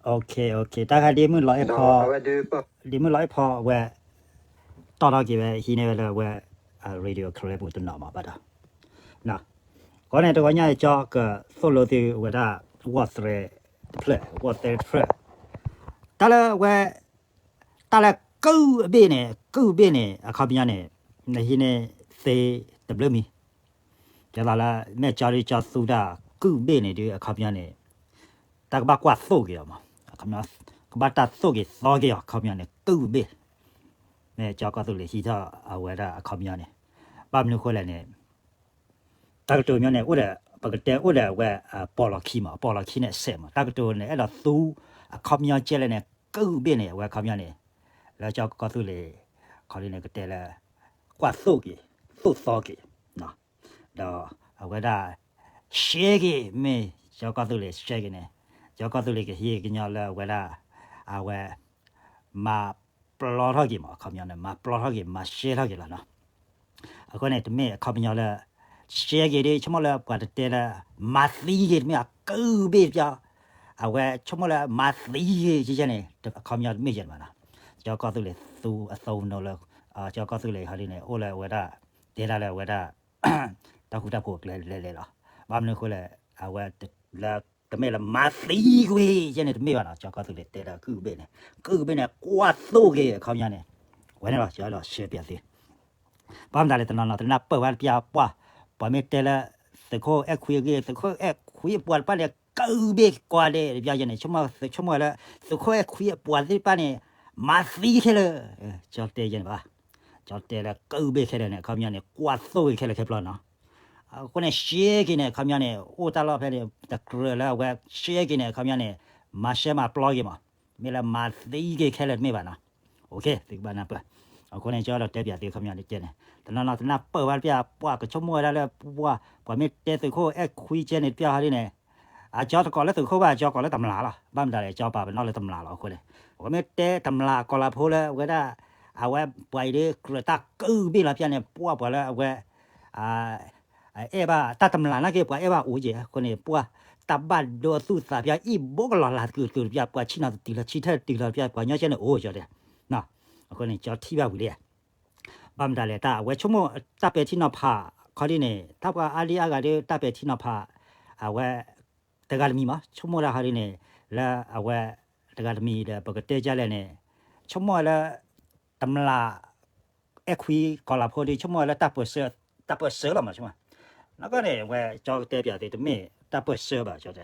တၢ်ခါဒ်မုၢ်လီၤအဲၣ်ဖီ, ဒ်မုၢ်လီၤအဲၣ်ဖီဝဲ, တီၢ်ထီၣ်က့ၤဝဲ ဟံးန့ၢ်ဝဲလၢဝဲ radio ခရၢပူၤတနီၤမးဘၣ်ဒီး, အဃိန့ၣ် တဂီၤညါအံၤ ကၠီကသိၣ်လိသုဝဲဒၣ် ဝီၢ်သရဲတဖျၢၣ်, ဝီၢ်သရဲတဖျၢၣ်, တၢ်လၢဝဲ တၢ်လၢကုၢ်အဘ့ၣ်န့ၣ် ကုၢ်ဘ့ၣ်န့ၣ် အခီပညီန့ၣ် နဟံးန့ၢ်သ့တဘျုးမံၤ, ဒ်သိးလၢ မ့ၢ်ကၠီဒုးကၠီသူတၢ်ကုၢ်ဘ့ၣ်န့ၣ်ဒုး အခီပညီန့ၣ် တၢ်ကဘၣ်ကွၢ်သိၣ်က့ၤအီၤမး, ကဘၣ်တၢ်သိၣ်က့ၤသီက့ၤအီၤ အခီပညီန့ၣ် ကုၢ်ဘ့ၣ်, မ့ၢ်ကၠီကီၢ်သူလ့ၤဟံးထီၣ်အဝဲဒၣ်အခီပညီန့ၣ်, ဘၣ်မနုၤဃိလဲၣ်န့ၣ် တၢ်ကတိၤမ့ၢ်န့ၣ် အိၣ်ဒီး ပကတဲအိၣ်ဒီးအဝဲ ပိာ်လီၤခံမး, ပိာ်လီၤခံန့ၣ်အစဲးမး, တၢ်ကတိၤန့ၣ် အဲၣ်ဒိးသူ အခီပညီကဲလဲၣ်န့ၣ် ကုၢ်ဘ့ၣ်န့ၣ် အဝဲအခီပညီန့ၣ် လၢကၠီကီၢ်သူလ့ၤ ခီဒ်န့ၣ် ကတဲလၢ ကွၢ်သိၣ်က့ၤ သိၣ်သီက့ၤ ဒီးအဝဲဒၣ် ရှဲက့ၤ မ့ၢ်ကၠီကီၢ်သူလ့ၤရှဲက့ၤန့ၣ် ကၠီကီၢ်သူလ့ၤကဟံးကညီလၢအဝဲဒၣ် အဝဲ မၤပျီထီၣ်က့ၤမး, အခီပညီန့ၣ် မၤပျီထီၣ်က့ၤ မၤရှဲထီၣ်က့ၤလီၤနီၤ. အဃိန့ၣ် တမ့ၢ်အခီပညီလၢ ရှဲက့ၤဒ် ဆိကမိၣ်လၢပှၤတတဲလၢ မၤသံက့ၤ တမ့ၢ်အကုၢ်ဘ့ၣ်တပျီ, အဝဲဆိကမိၣ်လၢမၤသံက့ၤ ကဲန့ၣ် အခီပညီတမ့ၢ်ယဲၢ်ဘၣ်နီၤ. ကၠီကီၢ်သူလ့ၤသူအသိနိလၢ ကၠီကီၢ်သူလ့ၤဟီဒ်န့ၣ် အိၣ်လၢအဝဲဒၣ် တဲဒၣ်လၢအဝဲဒၣ် တၢ်ဃူတၢ်ဖိးကျဲလဲၤလဲၤလီၤ. ဘၣ်မနုၤအဃိလဲၣ် အဝဲလၢ တမ့ၢ်လၢမၤသံကွံာ် ယဲန့ၣ်တမ့ၢ်ဘၣ်နီၤ. ကၠီကီၢ်သူလ့ၤတဲလၢကုၢ်ဘ့ၣ်န့ၣ် ကုၢ်ဘ့ၣ်န့ၣ် ကွၢ်သိၣ်က့ၤအခီပညီန့ၣ် ဝဲန့ၣ်လီၤ ကၠီအဲၣ်ဒိးရှဲပၠးသု ဘၣ်မတၤလဲၣ် တနီၤနီၤ တနၢ်ပၢၢ်ဘၣ်တပျီပှၢ်, ပှၤမ့ၢ်တဲလၢ သုးခိၣ်အဲၣ်ခွံအဂ့ၢ် သုးခိၣ်အဲၣ်ခွံအပှၤတဖၣ်န့ၣ် ကုၢ်ဘ့ၣ်ကွၢ်ဒဲးတပျီယဲန့ၣ် ဆိကမိၣ်လၢ သုးခိၣ်အဲၣ်ခွံအပှၤသ့ၣ်တဖၣ်န့ၣ် မၤသံခဲလၢာ်, ကၠီတဲယဲန့ၣ်ဘၣ်, ကၠီတဲလၢကုၢ်ဘ့ၣ်ခဲလၢာ်န့ၣ် အခီပညီန့ၣ် ကွၢ်သိၣ်က့ၤခဲလၢာ်ခဲပျီနီၤ. အဃိန့ၣ် ရှဲက့ၤန့ၣ် အခီပညီန့ၣ် အိၣ်တၢ်လီၢ်ဖဲန့ၣ် တကြၢးလၢအဝဲ ရှဲက့ၤန့ၣ် အခီပညီန့ၣ် မၤရှဲမၤပျီက့ၤမး, မ့ၢ်လၢမၤသံက့ၤခဲလၢာ်တမ့ၢ်ဘၣ်နီၤ. သုကဘၣ်နၢ်ပၢၢ်, အဃိန့ၣ် ကၠီအဲၣ်ဒိးတဲပၠးသုအခီပညီန့ၣ် တကဲန့ၣ် တနီၤနီၤ တနၢ်ပၢၢ်ဘၣ်တပျီပှၢ် ကဆိကမိၣ်ဝဲဒၣ်လၢ ပှၤ ပှၤမ့ၢ်တဲသုးခိၣ်အဲၣ်ခွံကဲန့ၣ်တပျီဟီဒ်န့ၣ် အကၠီတကိးလၢသုးခိၣ်ဘၣ် ကၠီကိးလၢတမျးလီၤ. ဘၣ်မတၤလဲၣ် ကၠီပာ်ပနီၣ်လၢတမျးလီၤ. အဃိန့ၣ် ပှၤမ့ၢ်တဲတမျးကီၤလၤဖိလၢအဝဲဒၣ် အဝဲပှၤအံၤဒ်ကြၢးတၢ်ကုၢ်ဘ့ၣ်လီၤပျၢ်န့ၣ် ပှၢ်ပှၤလၢအဝဲ အဲၣ်ဘၣ်တၢ်တမျးနာ်က့ ပှၤအဲၣ်ဘၣ်အိၣ်က့ၤ အဃိန့ၣ် ပှၢ်တၢ်ဘၣ်ဒိသူၣ်သးပျၢ် အံၣ်ဘိကလီၤလၤတကုာ်တကုာ်တပျၢ် ပှၤဆ့ၣ်နီၤတတုၤလီၤ ဆံထၢၣ်တတုၤလီၤတပျၢ် ပှၤညီကဲန့ၣ်အိၣ်ကၠီတဲ အဃိန့ၣ် ကၠီထံၣ်ဘၣ်ဝံၤလံ ဘၣ်မတၤလဲၣ် တၢ်အဝဲဆိကမိၣ်တၢ်ပဲာ်ထံနီၤဖး ခီဒ်န့ၣ် တၢ်ပှၤအါဒံအါဂၤဒီး တၢ်ပဲာ်ထံနီၤဖး အဝဲ တဂၤတမံၤမး ဆိကမိၣ်တၢ်ခီဒ်န့ၣ် လၢအဝဲ တဂၤတမံၤဒီး ပကတဲကၢ်လဲၣ်န့ၣ် ဆိကမိၣ်ဝဲလၢ တမျး အဲၣ်ခွံကီၤလၤဖိဒီး ဆိကမိၣ်ဝဲလၢ တၢ်ပၢၢ်ဆၢလီၤမး ဆိကမိၣ် နီၢ်ကီၢ်န့ၣ် အဝဲကၠီကတဲပၠးသ့ၣ် တမ့ၢ်တၢ်ပၢၢ်ဆၢဘၣ် ကၠီတဲ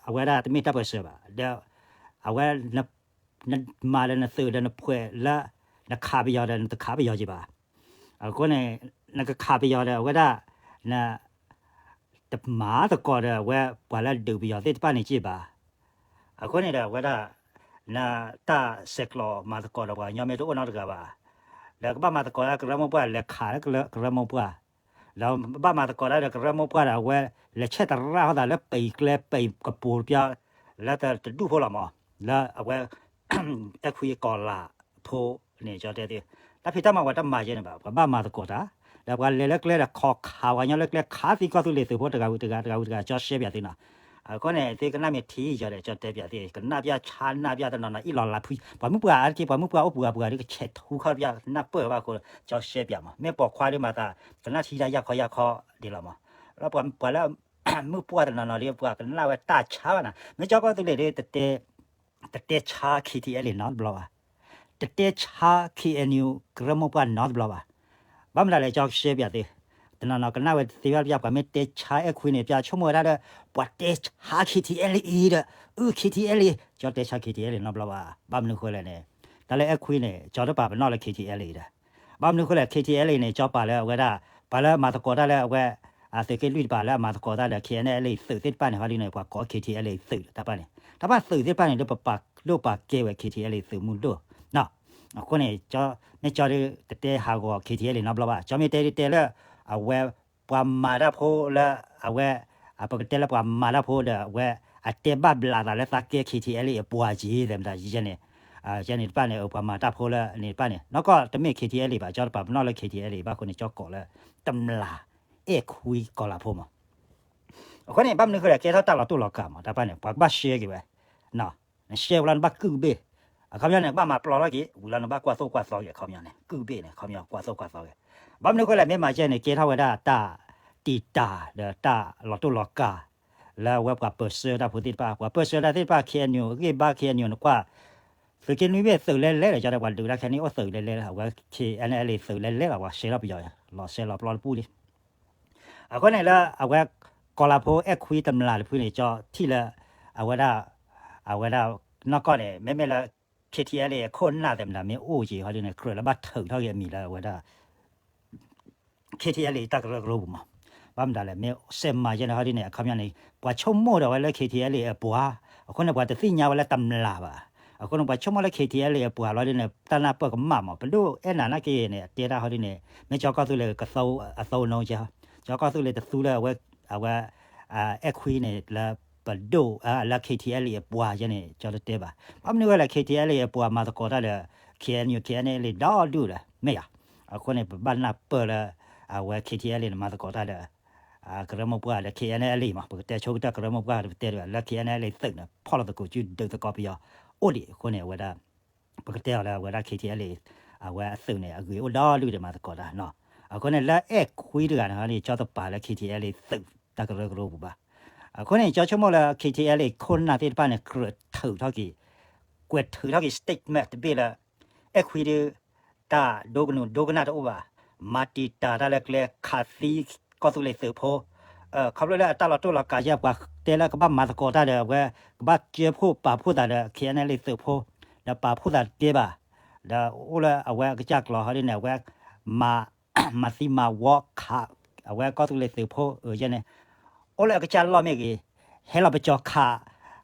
အဝဲဒၣ်တမ့ၢ်တၢ်ပၢၢ်ဆၢဘၣ် ဒီး အဝဲ နမၤဒီးနသုးဒီးနဖှဲးလၢ နခးပယီၤဒီးနတခးပယီၤက့ၤဘၣ်. အဃိန့ၣ် နကခးပယီၤဒီးအဝဲဒၣ် န တမၤသကိးဒီးအဝဲပှၤလၢဒုးပယီၤသ့ၣ်တဖၣ်န့ၣ်က့ၤဘၣ်. အဃိန့ၣ်ဒီးအဝဲဒၣ် နတၢ်ဆဲးကျိးမၤသကိးဒီးပှၤကညီမ့ၢ်တအိၣ်နီတဂၤဘၣ် ဒီးကဘၣ်မၤသကိးတၢ်ကရၢမိၢ်ပှၢ် လဲၤခးလၢကရၢမိၢ်ပှၢ် ဒီးဘၣ်မၤသကိးတၢ်ဒီးကရၢမိၢ်ပှၢ်ဒီးအဝဲ လဲၤဆဲးသရၣ်ဟီၣ်သးလၢပံာ်ကျဲပံာ်ကပူၤတပျီ လၢတဒူၣ်ဖိလီၤမး လၢအဝဲ အဲၣ်ခွံကီၤလၤဖိန့ၣ် ကၠီတဲသ့ တၢ်ဖံးတၢ်မၤပှၤတမၤယဲန့ၣ်ဘၣ် ပှၤဘၣ်မၤသကိးတၢ် ဒီးပှၤလဲၤလၢကျဲဒီးခီခးပှၤကညီလၢကျဲ ခးသံကီၢ်သူလ့ၤသုးဖိတဂၤဝံၤတဂၤ တဂၤဝံၤတဂၤ ကၠီရှဲပၠးသ့နီၤ. အဃိန့ၣ် သုကနၣ်မ့ၢ်ထံယီၤဒီး ကၠီတဲပၠးသ့ ကနၣ်ပၠးဆါနၣ်ပၠးတနီၤနီၤ အ့ၣ်လီၤလးဖု ပှၤမုၣ်ပှၢ်အါတက့ၢ် ပှၤမုၣ်ပှၢ်အိၣ်ပှၤပှၤဒီးကဆဲးထူခီပၠး နၢ်ပၢၢ်ဘၣ်အဃိ ကၠီရှဲပၠးမး မ့ၢ်ပိာ်ခွါဒ်မၤသး ကနၣ်ထံတၢ်ယၢ်ခီယၢ်ခီဒ်လီၤမး လၢပှၤလၢ မုၣ်ပှၢ်တနီၤနီၤဒီး ပှၤကနၣ်ဝဲတၢ်ဆါဘၣ်နီၤ မ့ၢ်ကၠီကီၢ်သူလ့ၤဒီး တတဲ တတဲဆါ KTLA နီတဘျီဘၣ်. တတဲဆါ KNU ကရၢမိၢ်ပှၢ်နီတဘျီဘၣ်. ဘၣ်မတၤလဲၣ် ကၠီကရှဲပၠးသု တနီၤနီၤကနၣ်ဝဲသ့ဘၣ်တပျၢ် ပှၤမ့ၢ်တဲဆါအဲၣ်ခွံန့ၣ် ပၠးဆိကမိၣ်ဝဲဒၣ်လၢ ပှၤတဲဆါ KTLA ဒီး အု KTLA ကၠီတဲဆါ KTLA နီတဘျီဘၣ်. ဘၣ်မနုၤဃိလဲၣ်န့ၣ် တၢ်လၢအဲၣ်ခွံန့ၣ် ကၠီတပာ်ပနီၣ်လၢ KTLA ဒီး ဘၣ်မနုၤဃိလဲၣ် KTLA န့ၣ် ကၠီပာ်လၢအဝဲဒၣ် ပှၤလၢမၤသကိးတၢ်လၢအဝဲ အသုးက့လွံၢ်တပၤလၢအမၤသကိးတၢ်ဒီး KNLA သုးသ့ၣ်တဖၣ်န့ၣ် ဟီဒ်န့ၣ် ပှၤကိး KTLA သုးတၢ်ပၢ်န့ၣ် တၢ်ပၢ်သုးသ့ၣ်တဖၣ်န့ၣ် လၢပပာ်ဒိၣ်ပာ်ကဲဝဲ KTLA သုးမုၢ်ဒိၣ် အဃိန့ၣ် မ့ၢ်ကၠီဒုးတတဲဟးဂီၤ KTLA နီတဘျီဘၣ်. ကၠီမ့ၢ်တဲဒုးတဲလၢ အဝဲ ပှၤမၤတၢ်ဖိလၢ အဝဲ ပကတဲလၢပှၤမၤတၢ်ဖိဒီးအဝဲ အတဲဘၣ်ဘျးသးလၢသးကဲ KTLA အပှၤက့ၤ သဲမတၤယဲန့ၣ် ယဲန့ၣ်တဖၣ်န့ၣ် ပှၤမၤတၢ်ဖိလၢန့ၣ်တဖၣ်န့ၣ် နီၢ်ကီၢ်တမ့ၢ် KTLA ဘၣ် ကၠီတပာ်ပနီၣ်လၢ KTLA ဘၣ်အဃိန့ၣ် ကၠီကိးလၢ တမျးအဲၣ်ခွံကီၤလၤဖိမး အဃိန့ၣ် ဘၣ်မနုၤဃိလဲၣ် ကဲထီၣ်တၢ်လီၤတိၢ်လီၤကးမး တၢ်ပၢ်န့ၣ် ပှၤကဘၣ်ရှဲက့ၤဝဲ နီၤ နရှဲဝံၤလီၤနဘၣ်ကုၢ်ဘ့ၣ်, အခီပညီန့ၣ် နကဘၣ်မၤပျီထီၣ်က့ၤ ဝံၤလီၤနဘၣ်ကွၢ်သိၣ်ကွၢ်သီက့ၤ အခီပညီန့ၣ် ကုၢ်ဘ့ၣ်န့ၣ် အခီပညီကွၢ်သိၣ်ကွၢ်သီက့ၤ, ဘၣ်မနုၤအဃိလဲၣ် မ့ၢ်မၤကဲန့ၣ် ကဲထီၣ်ဝဲဒၣ်တၢ်တံာ်တာ်ဒီးတၢ်လီၤတိၢ်လီၤကၤ လၢအဝဲပှၤပၢဆှၢတၢ်ဖိသ့ၣ်တဖၣ် ပှၤပၢဆှၢတၢ်သ့ၣ်တဖၣ် ခ့ၣ်အဲၣ်ယူၣ် အဂ့ၢ်ဘါ ခ့ၣ်အဲၣ်ယူၣ် နကွၢ် သုးက့နွံဘ့ၣ်သုးလဲလဲလီၤ ကၠီတဲ ပှၤဒုးတၢ်ခဲန့ၣ်အိၣ်သုးလဲလဲလီၤ အဝဲ ခ့ၣ်အဲၣ်ယူၣ် သုးလဲလဲလီၤ ပှၤရှဲထီၣ်ပယီၤ လီၤရှဲလီၤပျီတပူၤလံ အဃိန့ၣ်လၢအဝဲ ကီၤလၤဖိအဲၣ်ခွံတမျၢ်တဖုန့ၣ် ကၠီထံၣ်လၢ အဝဲဒၣ် အဝဲဒၣ် နီၢ်ကီၢ်န့ၣ် မ့မ့ၢ်လၢ ခ့ၣ်ထံၣ်အဲၣ်လ့ၣ် အခိၣ်နၢ်သ့ၣ်မတၤမ့ၢ်အိၣ်က့ၤဟီဒ်န့ၣ် ကြၢးလၢဘၣ်ထုးထီၣ်က့ၤအမံၤလၢအဝဲဒၣ် ခ့ၣ်ထံၣ်အဲၣ်လ့ၣ် တၢ်ကရၢကရိပူၤမး, ဘၣ်မတၤလဲၣ် မ့ၢ်စဲးမၤယဲန့ၣ်ဟီဒ်န့ၣ် အခီပညီန့ၣ် ပှၤဆိကမိၣ်ဒီးဝဲလၢ ခ့ၣ်ထံၣ်အဲၣ်လ့ၣ် အပှၤ, အဃိန့ၣ် ပှၤတသ့ၣ်ညါဝဲလၢတမျၢ်ဘၣ်, အဃိန့ၣ် ပှၤဆိကမိၣ်လၢ ခ့ၣ်ထံၣ်အဲၣ်လ့ၣ် အပှၤလီၤဒ်န့ၣ် တၢ်နၢ်ပၢၢ်ကမၣ်မး ပဒိၣ်အဲၣ်နၤနာ်က့န့ၣ် အတဲတၢ်ဟီဒ်န့ၣ် မ့ၢ်ကၠီကီၢ်သူလ့ၤကသိအသိနုကဲ, ကၠီကီၢ်သူလ့ၤတသူလၢအဝဲ အဝဲ အဲၣ်ခွံန့ၣ် လၢပဒိၣ် လၢ ခ့ၣ်ထံၣ်အဲၣ်လ့ၣ် အပှၤယဲန့ၣ် ကၠီတတဲဘၣ်, ဘၣ်မနုၤဝဲလဲၣ် ခ့ၣ်ထံၣ်အဲၣ်လ့ၣ် အပှၤမၤသကိးတၢ်ဒီး ခ့ၣ်အဲၣ်ယူၣ် ခ့ၣ်အဲၣ်ယူၣ် ဒီဒူၣ်ဒီး မ့ၢ်ယၤ, အဃိန့ၣ် ပဘၣ်နၢ်ပၢၢ်လၢ အဝဲ ခ့ၣ်ထံၣ်အဲၣ်လ့ၣ် နမၤသကိးတၢ်ဒီး ကရၢမိၢ်ပှၢ်ဒီး ခ့ၣ်အဲၣ်ယူၣ် မး ပကတဲဆိကတၢၢ် ကရၢမိၢ်ပှၢ်ဒီး ပတဲဒီး လၢ ခ့ၣ်အဲၣ်ယူၣ် သုးန့ၣ် ဖီၣ်လီၤသကိးစုဒုးသကိးပယီၤ အိၣ်ဒံးအဃိန့ၣ် အဝဲဒၣ် ပကတဲအီၤလၢအဝဲဒၣ် ခ့ၣ်ထံၣ်အဲၣ်လ့ၣ် အဝဲအသုးန့ၣ် အဂ့ၤအိၣ်ဒီဒူၣ်ဒီးမၤသကိးတၢ်နီၤ, အဃိန့ၣ် လၢအဲၣ်ခွံတဂၤန့ၣ် ကၠီတပာ်လၢ ခ့ၣ်ထံၣ်အဲၣ်လ့ၣ် သုးတၢ်ကရၢကရိပူၤဘၣ်, အဃိန့ၣ် ကၠီဆိကမိၣ်လၢ ခ့ၣ်ထံၣ်အဲၣ်လ့ၣ် ခိၣ်နၢ်သ့ၣ်တဖၣ်န့ၣ် ကြၢးထုးထီၣ်က့ၤ ကွဲးထုးထီၣ်က့ၤ statement တဘ့ၣ်လၢ အဲၣ်ခွံဒုး တၢ်ဒိကနူၤဒိကနၣ်တအိၣ်ဘၣ်, မၤတံာ်တာ်တၢ်လၢကျဲ ခးသံကီၢ်သူလ့ၤသုးဖိ, ခီဖျိလၢအတၢ်လီၤတိၢ်လီၤကၤယဲ ပှၤတဲလၢကဘၣ်မၤသကိးတၢ်ဒီး အဝဲကဘၣ်ကၢဖှိၣ်ပာ်ဖှိၣ်သးဒီး ခ့ၣ်အဲၣ်ယူၣ် သုးဖိ, ဒီးပာ်ဖှိၣ်သးတကဲဘၣ်, ဒီးအိၣ်လၢအဝဲအကစၢ်ကျိၤဟီဒ်န့ၣ် အဝဲ မၤသံမၤဝီခး အဝဲကီၢ်သူလ့ၤသုးဖိ အၢယဲန့ၣ် အိၣ်လၢအကစၢ်လီၢ်မ့ၢ်ဂ့ၤ, ဟဲလီၤပကၠီၤခး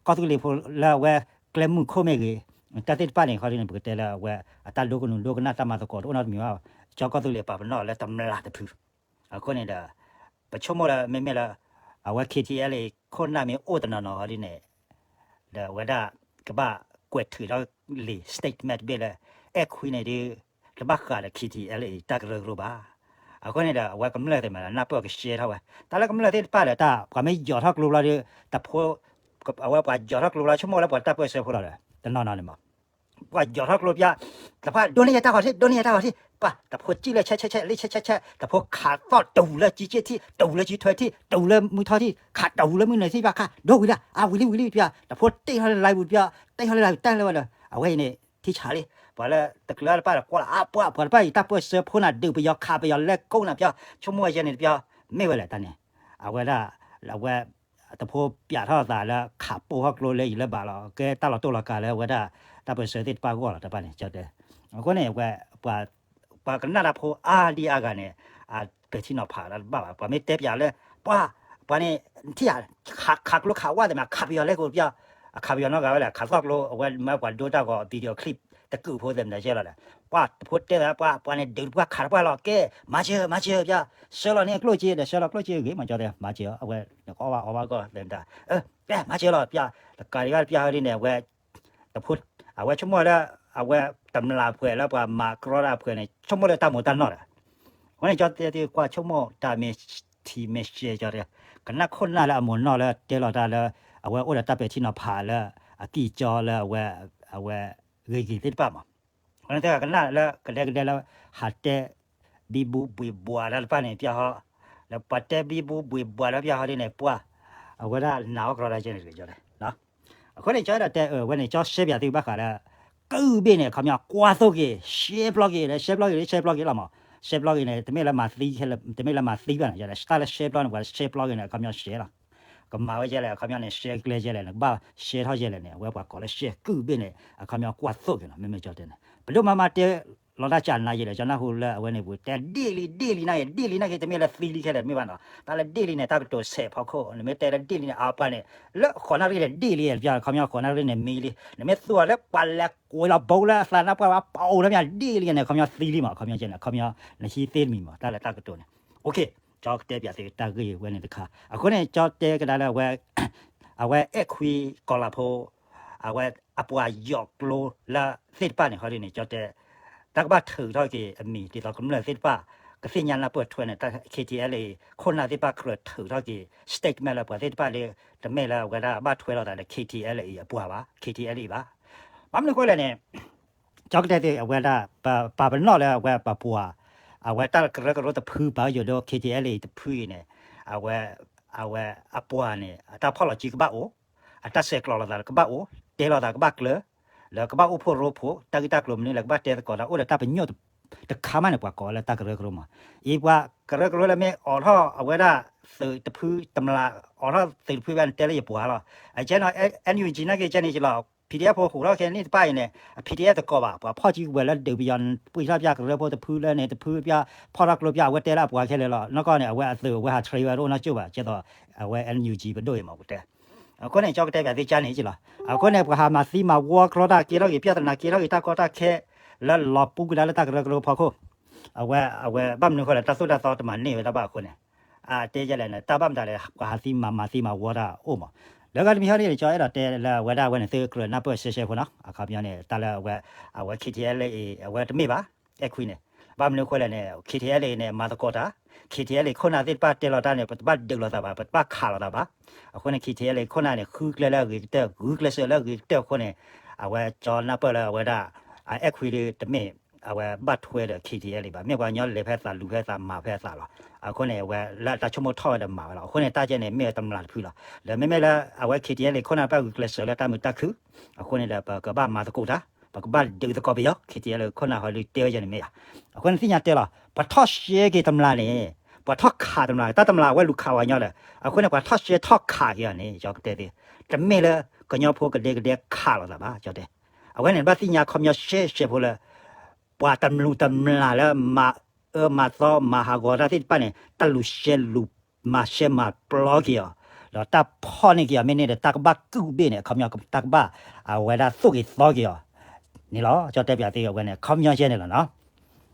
ကီၢ်သူလ့ၤဖိလၢအဝဲကျဲမုၢ်ခိၣ်မ့ၢ်ဂ့ၤ, တၢ်သ့ၣ်တဖၣ်န့ၣ် ခီဒ်န့ၣ် ပကတဲလၢအဝဲ အတၢ်ဒိကနူၤဒိကနၣ်တၢ်မၤသကိးတအိၣ်နီတမံၤဘၣ်, ကၠီကီၢ်သူလ့ၤပာ်ပနီၣ်လၢတမျၢ်တဖု, အဃိန့ၣ်ဒီး ပဆိကမိၣ်လၢမ့မ့ၢ်လၢ အဝဲ ခ့ၣ်ထံၣ်အဲၣ်လ့ၣ် ခိၣ်နၢ်မ့ၢ်အိၣ်တနီၤနီၤဟီဒ်န့ၣ် ဒီးအဝဲဒၣ် ကဘၣ်ကွဲးထုးထီၣ်လံာ် statement တဘ့ၣ်လၢ အဲၣ်ခွံန့ၣ်ဒုး တဘၣ်ဃးဒီး ခ့ၣ်ထံၣ်အဲၣ်လ့ၣ် တၢ်ကရၢကရိဘၣ်. အဃိန့ၣ်ဒီး အဝဲကမျၢၢ်သ့ၣ်မးဒီး နၢ်ပၢၢ်ကရှဲထီၣ်ဝဲ တၢ်လၢကမျၢၢ်သ့ၣ်တဖၣ်ဒီး တၢ်ပှၤမ့ၢ်ယီၤထီၣ်ကျိဘျီဒီး တဖိ အဝဲပှၤယီၤထီၣ်ကျိဘျီ ဆိကမိၣ်လၢပှၤတၢ်ပၢဆှၢဖိလီၤဒီး တနီၤနီၤန့ၣ်မး ပှၤယီၤထီၣ်ကျိပျီ တဖၣ်ဒိးန့ၢ်ယတၢ်ဂီၤထံး ဒိးန့ၢ်ယတၢ်ဂီၤထံး ပှၤ တဖိစံၣ်လၢဆဲးဆဲးဆဲး လံဆဲးဆဲးဆဲး တဖိခးသီၣ်တူၤလၢကံက့ၣ်ထံး တူၤလၢကံထွဲထံး တူၤလၢမုၢ်ထီၣ်ထံး ခးတူၤလၢမုၢ်နုာ်ထံး ပှၤခး ဒိဝံၤလၢ အဝံၤလံဝံၤလံပျီ တဖိတ့ၢ်ထီၣ်လၢလါပူၤပျီ တ့ၢ်ထီၣ်လၢလါပူၤတၢ်လၢဝဲဒီး အဝဲအံၤန့ၣ် ထံဆးလံ ပှၤလၢတကျၢၤတပၣ်ဒီးကွၢ်လီၤ အပှၤ ပှၤတဖၣ်အံၤ တၢ်ပၢဆှၢဖိနၤ ဒုးပယီၤခးပယီၤလဲၤကိးနၤပျီ ဆိကမိၣ်ဝဲယဲန့ၣ်တပျီ မ့ၢ်ဝဲလဲၣ်တၢ်န့ၣ် အဝဲဒၣ် အဝဲ တဖိပျးထီၣ်သးလၢခးပိၢ်ထီၣ်ကျိလၢအံၤလၢဘၣ်လီၤ ကဲတၢ်လီၤတိၢ်လီၤကၤလၢအဝဲဒၣ် တၢ်ပၢဆှၢသ့ၣ်တဖၣ်အဂီၢ်လီၤ တၢ်တဖၣ်န့ၣ် ကၠီတဲ အဃိန့ၣ် ပှၤ ပှၤကနၣ်တၢ်ဖိအါဒံအါဂၤန့ၣ် အပဲာ်ထံနီၤဖးတၢ်တဘၣ်ဘၣ် ပှၤမ့ၢ်တဲပျးလၢ ပှၤ ပှၤန့ၣ် ထံၣ်ဧါ ခး ခးကျိခးဝၣ်သ့ၣ်မး ခးပယီၤလဲၤကိးပျီ အခးပယီၤနီတဂၤဝဲလဲၣ် ခးသီၣ်ကျိ အဝဲမ့ၢ်ပှၤဒိတၢ်ဂီၤ video clip တကုာ်ဖိသ့ၣ်မတၤကဲလီၤဒီး ပှၤတဖိတဲသး ပှၤ ပှၤန့ၣ်ဒုးတပှၢ်ခးတပှၢ်လီၤ ကဲ မၤစၢၤ မၤစၢၤပျီ ဆှၢလီၤန့ၢ်အကျိၣ်က့ ဒီးဆှၢလီၤကျိၣ်က့ဂ့ၤ မၤကၠီတဲ မၤစၢၤ အဝဲ နကအီၣ်ဘၣ်အီဘၣ်ကီၢ်သ့ၣ်မတၤ ကဲ မၤစၢၤလီၤပျီ တကးဒံးဘၣ်ပျီဟီဒ်န့ၣ် အဝဲ တဖိ အဝဲဆိကမိၣ်လၢ အဝဲတမျၢ်ပှဲၤလၢပှၤမၤကြီတၢ်အပှဲၤန့ၣ် ဆိကမိၣ်လၢတၢ်မိၢ်တၢ်နီၢ်ဒီး အဃိန့ၣ် ကၠီတဲသ့ၣ်ကွၢ်ဆိကမိၣ်တၢ်မ့ၢ်ထံမ့ၢ်ရှဲ ကၠီတဲ ကနၣ်ခိၣ်နၢ်လၢအမိၢ်နီၢ်လၢတဲလီၤတၢ်လၢ အဝဲအိၣ်ဒီးတၢ်ပဲာ်ထံနီၤဖးလၢ အကံၢ်ကၠီလၢအဝဲ အဝဲ ဂ့ၤဂ့ၤသ့ၣ်တဖၣ်မး အဃိန့ၣ်တဲကနၣ်လၢကဒဲကဒဲလၢ ဟးတဲ ဘံဘူဘှံးဘှးတၢ်တဖၣ်န့ၣ်ပျီဟီ လၢပှၤတဲဘံဘူဘှံးဘှးတၢ်ပျီဟီဒ်န့ၣ် ပှၤ အဝဲဒၣ်နာ်အီၣ်ကြီတၢ်ကဲန့ၣ်တဂ့ၤကၠီတဲ အဃိန့ၣ် ကၠီဒီးတဲအၢဝဲန့ၣ် ကၠီရှဲပၠးသုဘၣ်ဃးလၢ ကုၢ်ဘ့ၣ်န့ၣ် အခီပညီ ကွၢ်သိၣ်က့ၤ ရှဲပျီက့ၤ လၢရှဲပျီက့ၤ လၢရှဲပျီက့ၤလီၤမး ရှဲပျီက့ၤန့ၣ် တမ့ၢ်လၢမၤသံ တမ့ၢ်လၢမၤသံဘၣ်န့ၣ် တၢ်လၢရှဲပျီန့ၣ် ပှၤရှဲပျီက့ၤန့ၣ် အခီပညီရှဲလီၤ ကမၤဝဲယဲလဲၣ် အခီပညီန့ၣ် ရှဲကျဲယဲလဲၣ် နကဘၣ်ရှဲထီၣ်ယဲလဲၣ်န့ၣ် အဝဲပှၤကိးလၢရှဲ ကုၢ်ဘ့ၣ်န့ၣ် အခီပညီကွၢ်သိၣ်က့ၤနီၤ မ့မ့ၢ်ကၠီတဲန့ၣ် ပဒိၣ်မါမါတဲ လီၤတၢ်ကနၤယဲလဲၣ် ကၠီနၢ်ဟူလၢအဝဲန့ၣ်ပူၤ တဲဒ့ၣ်လံ ဒ့ၣ်လံနၢ်က့ၤ ဒ့ၣ်လံနၢ်က့ၤ တမ့ၢ်လၢသံလံခဲလၢာ်တမ့ၢ်ဘၣ်နီၤ တၢ်လၢဒ့ၣ်လံန့ၣ် တၢ်ကတိၤဆဲးဖီခိၣ် နမ့ၢ်တဲလၢဒ့ၣ်လံန့ၣ် အပှၤန့ၣ် လၢဃိးနၣ်ရံၣ်န့ၣ် ဒ့ၣ်လံ ပျီ အခီပညီဃိးနၣ်ရံၣ်န့ၣ် မံလံ နမ့ၢ်သူအီၤလၢပှၤလဲၤကွံာ်လီၤဘိလၢအသးနၢ်ပှၢ်ဝဲ ပအိၣ်လၢမ့ၢ်ဒ့ၣ်လံန့ၣ် အခီပညီသံလံမး အခီပညီကဲန့ၣ် အခီပညီ နဟံးသ့တမံၤမး တၢ်လၢတၢ်ကတိၤန့ၣ် OK ကၠီတဲပၠးသုတၢ်ဂ့ၢ်ဝဲန့ၣ်တခါ အဃိန့ၣ် ကၠီတဲကဒါလၢအဝဲ အဝဲအဲၣ်ခွံကီၤလၤဖိ အဝဲအပှၤယီၤကျိလၢသ့ၣ်တဖၣ်န့ၣ် ဟီဒ်န့ၣ် ကၠီတဲ တၢ်ကဘၣ်ထုးထီၣ်က့ၤအမံၤ ဒ်သိးကမျၢၢ်သ့ၣ်တဖၣ် ကသ့ၣ်ညါနၢ်ပၢၢ်ထွဲန့ၣ် တၢ် K T L A ခိၣ်နၢ်သ့ၣ်တဖၣ်ကြၢးထုးထီၣ်က့ၤ statement လၢပှၤသ့ၣ်တဖၣ်လၢ တမ့ၢ်လၢအဝဲဒၣ်ဘၣ်ထွဲလိာ်သးဒီး K T L A အပှၤဘၣ် K T L A ဘၣ်. ဘၣ်မနုၤအဃိလဲၣ်န့ၣ် ကၠီကတဲသ့ၣ် အဝဲဒၣ် ပပာ်ပနီၣ်လၢအဝဲပပှၤ အဝဲတၢ်ကရၢကရိတဖု ပာ်ယိၤဒိ K T L A တဖုအံၤန့ၣ် အဝဲ အဝဲအပှၤန့ၣ် အတၢ်ဖီၣ်လီၤစုကဘၣ်အိၣ်, အတၢ်ဆဲးကျိးလိာ်သးကဘၣ်အိၣ်, တဲလိာ်သးကဘၣ်ကျၢၤ, လၢကဘၣ်အိၣ်ဖှိၣ်ရိဖှိၣ် တၢ်ဂ့ၢ်တၢ်ကျိၤမနုၤလဲၣ် ကဘၣ်တဲသကိးတၢ် အိၣ်ဒီးတၢ်ပညိၣ်တခါမးန့ၣ် ပှၤကိးလၢတၢ်ကရၢကရိမး. အံၤပှၤကရၢကရိလၢမ့ၢ်အိးထီၣ်အဝဲဒၣ်သုးတဖုတမျး အိးထီၣ်သုးတဖုဘၣ်န့ၣ် တဲလၢယပှၤလီၤ. အကဲနီၤ N U G နာ်က့ကဲန့ၣ်ကလီၤ P D F ဖိဟူးထီၣ်ခဲန့ၣ်တဖၣ်အံၤန့ၣ် အ P D F တကိးဘၣ် ပှၤဖီၣ်စုကဝဲၤလၢဒုးပယီၤ ပှံၢ်ထီၣ်ပၠးကရၢဖိတဖုလၢန့ၣ် တဖုပၠးဖီၣ်ထီၣ်ကျိပၠး အဝဲတဲလၢအပှၤခဲလၢာ်လီၤ. နီၢ်ကီၢ်န့ၣ် အဝဲအသုးအဝဲဟး train ဝဲတအိၣ်နီတကၠိၢ်ဘၣ် ကဲသိး အဝဲ N U G ပဒိၣ်အံၤမး ပတဲ အဃိန့ၣ် ကၠီကတဲပၠးသ့ၣ်ကါန့ၣ်ကလီၤ. အဃိန့ၣ် ပှၤဟးမၤသံမၤဝီကြီတၢ် ကဲထီၣ်က့ၤ ပြဿနာ ကဲထီၣ်က့ၤတၢ်ကီတၢ်ခဲ လၢလီၤပူၤကွံာ်ဒၣ်လၢတၢ်ကရၢကရိဖီခိၣ် အဝဲ အဝဲဘၣ်မနုၤအဃိလဲၣ် တၢ်သိၣ်တၢ်သီတမၤန့ၢ်ဝဲဒၣ်ဘၣ်အဃိန့ၣ် အတဲယဲလဲၣ်န့ၣ် တၢ်ဘၣ်မတၤလဲၣ် ပှၤဟးသံမၤမၤသံမၤဝီတၢ်အိၣ်မး. လၢဂၤတမံၤဟီဒ်န့ၣ် ကၠီအဲၣ်ဒိးတဲလၢအဝဲဒၣ်အဝဲန့ၣ် သုကြၢးနၢ်ပၢၢ်ရှဲရှဲဖိနီၤ အခီပညီန့ၣ် တၢ်လၢအဝဲ အဝဲ K T L A အဝဲတမ့ၢ်ဘၣ် အဲၣ်ခွံန့ၣ် ဘၣ်မနုၤအဃိလဲၣ်န့ၣ် K T L A န့ၣ် မၤသကိးတၢ် K T L A ခိၣ်နၢ်သ့ၣ်တဖၣ်တဲလီၤတၢ်န့ၣ် ပတဘၣ်ဒုးလိာ်သးဘၣ် ပတဘၣ်ခးလိာ်သးဘၣ်. အဃိန့ၣ် K T L A ခိၣ်နၢ်န့ၣ် ဃုကျဲလၢအဂ့ၤကတၢၢ် ဂုာ်ကျဲးစၢးလၢအဂ့ၤကတၢၢ်အဃိန့ၣ် အဝဲကၠီနၢ်ပၢၢ်လၢအဝဲဒၣ် အအဲၣ်ခွံဒ်တမ့ၢ် အဝဲဘၣ်ထွဲဒီး K T L A ဘၣ် မ့ၢ်ပှၤကညီလဲၤဖဲအသးလူၤဖဲအသးမၤဖဲအသးလီၤ. အဃိန့ၣ် အဝဲလၢအတၢ်ဆိကမိၣ်ထီၣ်ဝဲဒီးမၤဝဲလီၤ. အဃိန့ၣ် တၢ်ကဲန့ၣ် မ့ၢ်ဝဲတမျးတဖုလီၤ. ဒီးမ့မ့ၢ်လၢအဝဲ K T L A ခိၣ်နၢ်တဖၣ်ဂုာ်ကျဲးစၢးလၢတၢ်မုာ်တၢ်ခုၣ် အဃိန့ၣ်ဒီး ပကဘၣ်မၤသကိးတၢ် ပကဘၣ်ဒုးသကိးပယီၤ K T L A ခိၣ်နၢ်ဟီဒ်တဲဝဲယဲန့ၣ်မ့ၢ်ဧါ. အဃိန့ၣ်သ့ၣ်ညါတဲလီၤ ပှၤထီၣ်ရှဲက့ၤတမျးန့ၣ် ပှၤထီၣ်ခးတမျး တၢ်တမျးအဝဲလူၤခးဝဲညီဒီး အဃိန့ၣ်ပှၤထီၣ်ရှဲထီၣ်ခးက့ၤအီၤန့ၣ် ကၠီကတဲသ့ၣ် တမ့ၢ်လၢ ကညီဖိကဒဲကဒဲခးလိာ်သးဘၣ် ကၠီတဲ အဝဲန့ၣ်ဘၣ်သ့ၣ်ညါခီပညီရှဲရှဲဖိလၢ ပှၤတမျးတမျးလၢမၤအၢမၤသီမၤဟးဂီၤတၢ်သ့ၣ်တဖၣ်န့ၣ် တၢ်လူၤရှဲလူၤမၤရှဲမၤပျီက့ၤအီၤ ဒီးတၢ်ဖီၣ်န့ၢ်က့ၤအီၤမ့ၢ်န့ၢ်ဒီး တၢ်ကဘၣ်ကုၣ်ဘ့ၣ်န့ၣ် အခီပညီ တၢ်ကဘၣ် အဝဲဒၣ်သိၣ်က့ၤသီက့ၤအီၤန့ၣ်လီၤ. ကၠီတဲပၠးသ့ၣ်အဝဲန့ၣ် အခီပညီရှဲန့ၣ်လီၤနီၤ.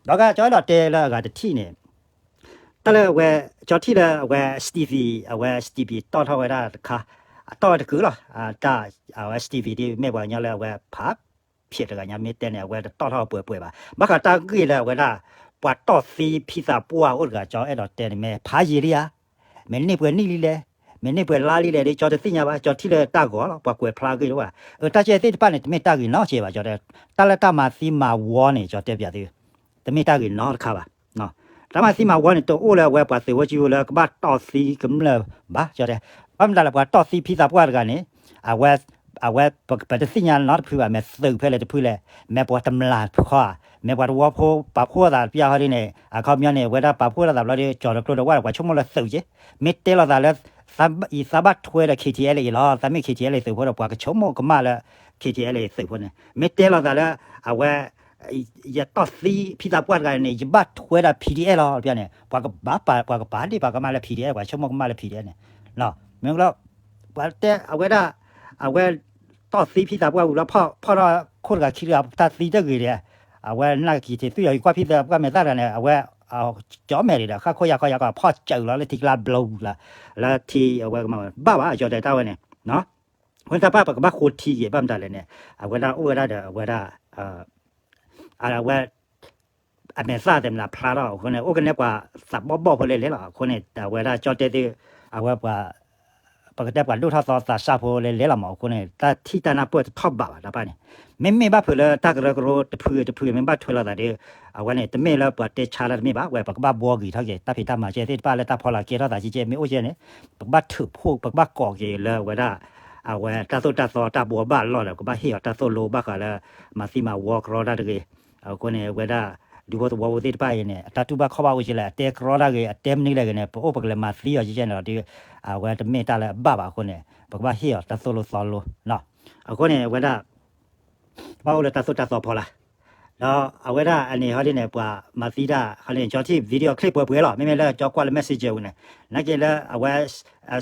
ဒီးကၠီအဲၣ်ဒိးတဲလၢအဂၤတထံၣ်န့ၣ် တၢ်လၢအဝဲ ကၠီထံၣ်လၢအဝဲ Stevie အဝဲ Stevie တီၣ်ထီၣ်ဝဲဒၣ်တခါ အတီၣ်ဝဲတကုာ်လီၤ. တၢ် အဝဲ Stevie ဒ်မ့ၢ်ပှၤကညီလၢအဝဲဖး ဖျဲးတဂၤညါမ့ၢ်တဲန့ၣ် အဝဲတတီၣ်ထီၣ်ပှဲၤပှဲၤဘၣ်. ဘၣ်ဃးတၢ်ဂ့ၢ်လၢအဝဲဒၣ် ပှၤတီၣ်သံဖံသးပှၢ်အိၣ်တဂၤ ကၠီအဲၣ်ဒိးတဲန့ၣ် မ့ၢ်ဖးယံာ်လံဧါ, မ့ၢ်န့ၢ်ပှဲၤနံၣ်လံလဲၣ်, မ့ၢ်န့ၢ်ပှဲၤလါလံလဲၣ်ဒီး ကၠီတသ့ၣ်ညါဘၣ်. ကၠီထံၣ်လၢတၢ်ဂီၤလီၤ ပှၤကွဲးဖျါအဂ့ၢ်တအိၣ်ဘၣ်. အတၢ်ကဲသ့ၣ်တဖၣ်န့ၣ် တမ့ၢ်တၢ်ဂ့ၤနီတစဲးဘၣ် ကၠီတဲ. တၢ်လၢတၢ်မၤသံမၤဝီန့ၣ် ကၠီတဲပၠးသု တမ့ၢ်တၢ်ဂ့ၤနီတခါဘၣ်. တၢ်မၤသံမၤဝီန့ၣ် တအိၣ်လၢအဝဲပှၤသုးဖိကၠိဖိလၢကဘၣ်တီၣ်သံကမျၢၢ်ဘၣ် ကၠီတဲ. ဘၣ်မတၤလဲၣ် ပှၤတီၣ်သံဖံသးပှၢ်တဂၤန့ၣ် အဝဲ အဝဲ ပတသ့ၣ်ညါနီတဖုဘၣ် မ့ၢ်သုးဖဲလဲၣ်တဖုလဲၣ်, မ့ၢ်ပှၤတမျးတခီဧါ, မ့ၢ်ပှၤတဝီဖိပာ်ဖှိၣ်သးတပျၢ်ဟီဒ်န့ၣ် အခီပညီန့ၣ် အဝဲဒၣ်ပာ်ဖှိၣ်လိာ်သးဘျီဒီး ကၠီၤတကျိၤဒီးဝဲ ပှၤဆိကမိၣ်လၢသုးက့, မ့ၢ်တဲလိာ်သးလၢ အံၤသးဘၣ်ထွဲဒီး K T L A အံၤလီၤ, သးမ့ၢ် K T L A သုးဖိဒီး ပှၤကဆိကမိၣ်ကမၣ်လၢ K T L A သုးဖိန့ၣ် မ့ၢ်တဲလိာ်သးလၢ အဝဲ ယတီၣ်သံဖံသးပှၢ်တဂၤန့ၣ် ယဘၣ်ထွဲဒီး P D F လီၤ ပျၢ်န့ၣ် ပှၤကဘၣ်ပာ် ပှၤကပာ်ဒ့ၣ်ပှၤကမၣ်လၢ P D F ပှၤဆိကမိၣ်ကမၣ်လၢ P D F န့ၣ် မ့ၢ်လီၤ ပှၤတဲအဝဲဒၣ် အဝဲ တီၣ်သံဖံသးပှၢ်ဝံၤလီၤ ဖီၣ်ထီၣ်ခိၣ်တဂၤခံတဂၤ တၢ်သံတဂ့ၤဒီး အဝဲနာ်က့ၤထံးသုးယီၤကံၤကွၢ်ဖံသးပှၢ်မဲာ်သၣ်တဂၤန့ၣ် အဝဲ ကၠီမဲာ်ဒံးဒီး ဃၣ်ခိၣ်ယၢ်ခီယၢ်ခီ ဖီၣ်စၢၤလီၤလၢထံကျါဘျီဝံၤလီၤ လၢထံအဝဲကမၣ်ဝဲဘၣ်ဘၣ် ကၠီတဲတၢ်ဝဲန့ၣ် ဝဲတၢ်ပၢ်ပကဘၣ်ဃိထံက့ၤ ဘၣ်မတၤလဲၣ်န့ၣ် အဝဲဒၣ်အိၣ်ဝဲဒၣ်ဒီးအဝဲဒၣ် အဝဲ အမဲာ်သၣ်သ့ၣ်မနုၤဖျါထီၣ်အဃိန့ၣ် အိၣ်ကနဲပှၤသးဘီၣ်ဘီၣ်ဖိလဲၣ်လဲၣ်လီၤ. အဃိန့ၣ် အဝဲဒၣ်ကၠီတဲသု အဝဲပှၤ ပကတဲပှၤဒိၣ်ထီၣ်သီသးစၢ်ဖိလဲၣ်လဲၣ်လီၤမး အဃိန့ၣ် တၢ်ထံၣ်တၢ်နၢ်ပၢၢ်တထီၣ်ဘးဘၣ်တၢ်ပၢ်န့ၣ် မ့မ့ၢ်ဘၣ်ဖုးလၢတၢ်ကရၢကရိတဖုတဖုမ့ၢ်ဘၣ်ထွဲလိာ်သးဒီး အဝဲန့ၣ် တမ့ၢ်လၢပှၤတဲဆါတၢ်တမ့ၢ်ဘၣ် ဝဲပကဘၣ်ဘှီဂ့ၤထီၣ်က့ၤ တၢ်ဖံးတၢ်မၤကဲသ့ၣ်တဖၣ်လၢတၢ်ဖီလာ်ကဲထီၣ်သးကဲကဲမ့ၢ်အိၣ်ကဲန့ၣ် ပကဘၣ်ထုးဖှိၣ် ပကဘၣ်ကိးက့ၤလၢအဝဲဒၣ် အဝဲတၢ်သိၣ်တၢ်သီတၢ်ဘှီဘၣ်အလီၢ်ဒီး ပကဘၣ်ဟ့ၣ်အီၤတၢ်သိၣ်လိဘၣ်ဃးလၢ မၤသံမၤဝီကြီတၢ်တဂ့ၤ. အဃိန့ၣ် အဝဲဒၣ် ဒူဖိသဝီဖိသ့ၣ်တဖၣ်အံၤန့ၣ် အတၢ်တူၢ်ဘၣ်ခီၣ်ဘၣ်အိၣ်ကလဲၣ် အတဲကြီတၢ်ဂ့ၤ အတဲမနုၤလဲၣ်ဂ့ၤန့ၣ် ပအိၣ်ပကလဲၤမၤသံအီၤကဲကဲန့ၣ်လီၤဒီး အဝဲတမ့ၢ်တၢ်လၢအဘၣ်ဘၣ်အဃိန့ၣ် ပကဘၣ်ဟ့ၣ်အီၤတၢ်သိၣ်လိသီလိ အဃိန့ၣ် အဝဲဒၣ် ဘၣ်အိၣ်လၢတၢ်သိၣ်တၢ်သီဖီလာ် ဒီးအဝဲဒၣ်အန့ၣ်ဟီဒ်န့ၣ် ပှၤမၤသံတၢ်ဟီဒ်န့ၣ် ကၠီထံၣ် video clip ပှဲၤပှဲၤလီၤ မ့မ့ၢ်လၢကၠီကွၢ်လၢ messenger ပူၤန့ၣ် နာ်က့လၢအဝဲ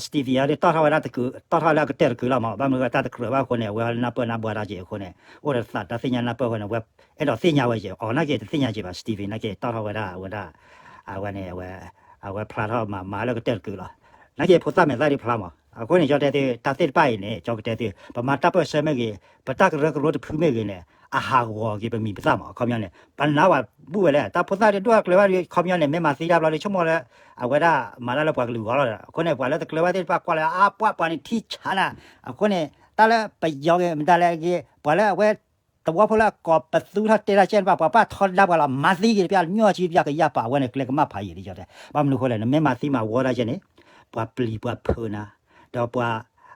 Stevie ဟီဒ်တီၣ်ထီၣ်ဝဲဒၣ်တကုာ် တီၣ်ထီၣ်လၢအကတၢၢ်တကုာ်လီၤမး ဘၣ်မနုၤဝဲတၢ်တကြၢးဘၣ်အဃိန့ၣ် အဝဲဟီဒ်နၢ်ပၢၢ်နၢ်ဘှါတၢ်က့ၤအဃိန့ၣ် အိၣ်ဒီးသးတၢ်သ့ၣ်ညါနၢ်ပၢၢ်အဃိန့ၣ် အဝဲအဲၣ်ဒိးသ့ၣ်ညါဝဲက့ၤ အီၤနာ်က့တသ့ၣ်ညါက့ၤဘၣ် Stevie နာ်က့တီၣ်ထီၣ်ဝဲဒၣ်အဝဲဒၣ် အဝဲန့ၣ် အဝဲ အဝဲဖျါထီၣ်မၤမၤလၢကတၢၢ်တကုာ်လီၤ နာ်က့ဖိသၣ်မဲာ်သၣ်ဒ်ဖျါမး အဃိန့ၣ် ကၠီတဲသု တၢ်သ့ၣ်တဖၣ်အံၤန့ၣ် ကၠီကတဲသု ပမၤတၢ်ပၢၢ်ဆၢမ့ၢ်ဂ့ၤ ပတၢ်ကရၢကရိတဖုမ့ၢ်ဂ့ၤန့ၣ် အဟးဂီၤက့ၤပမံၤပသၣ်မး အခီပညီန့ၣ် ပနာ်ဝဲဘူၣ်ဝဲလဲၣ် တၢ်ဖိသၣ်ဒုးဒိၣ်ကျၢၤဘၣ်ဒီး အခီပညီန့ၣ် မ့ၢ်မၤသံတၢ်ဘျီဒီး ဆိကမိၣ်လၢ အဝဲဒၣ်မၤတၢ်လၢပှၤကလုာ်ဂီၢ်လီၤဒီး အဃိန့ၣ် ပှၤလၢတကျၢၤဘၣ်သ့ၣ်တဖၣ်ကွၢ်လၢ အါပှၢ်ပှၤန့ၣ်ထံဆးနၤ အဃိန့ၣ် တၢ်လၢပယီၤဂ့ၤ မတၤလဲၣ်ဂ့ၤ ပှၤလၢအဝဲ သဝီဖိလၢအကိးပသူထီၣ်တဲတၢ်ကဲန့ၣ်ဘၣ် ပှၤပာ်ထီဒါပှၤလီၤ မၤသံက့ၤတပျၢ် ညီကၠံတပျၢ်ကယၢ်ပာ် အဝဲန့ၣ်ကျဲကမၣ်ဖးယံာ်လံ ကၠီတဲ ဘၣ်မနုၤအဃိလဲၣ် နမ့ၢ်မၤသံမၤဝီတၢ်ကဲန့ၣ် ပှၤပျံၤပှၤဖုးနၤ ဒီးပှၤ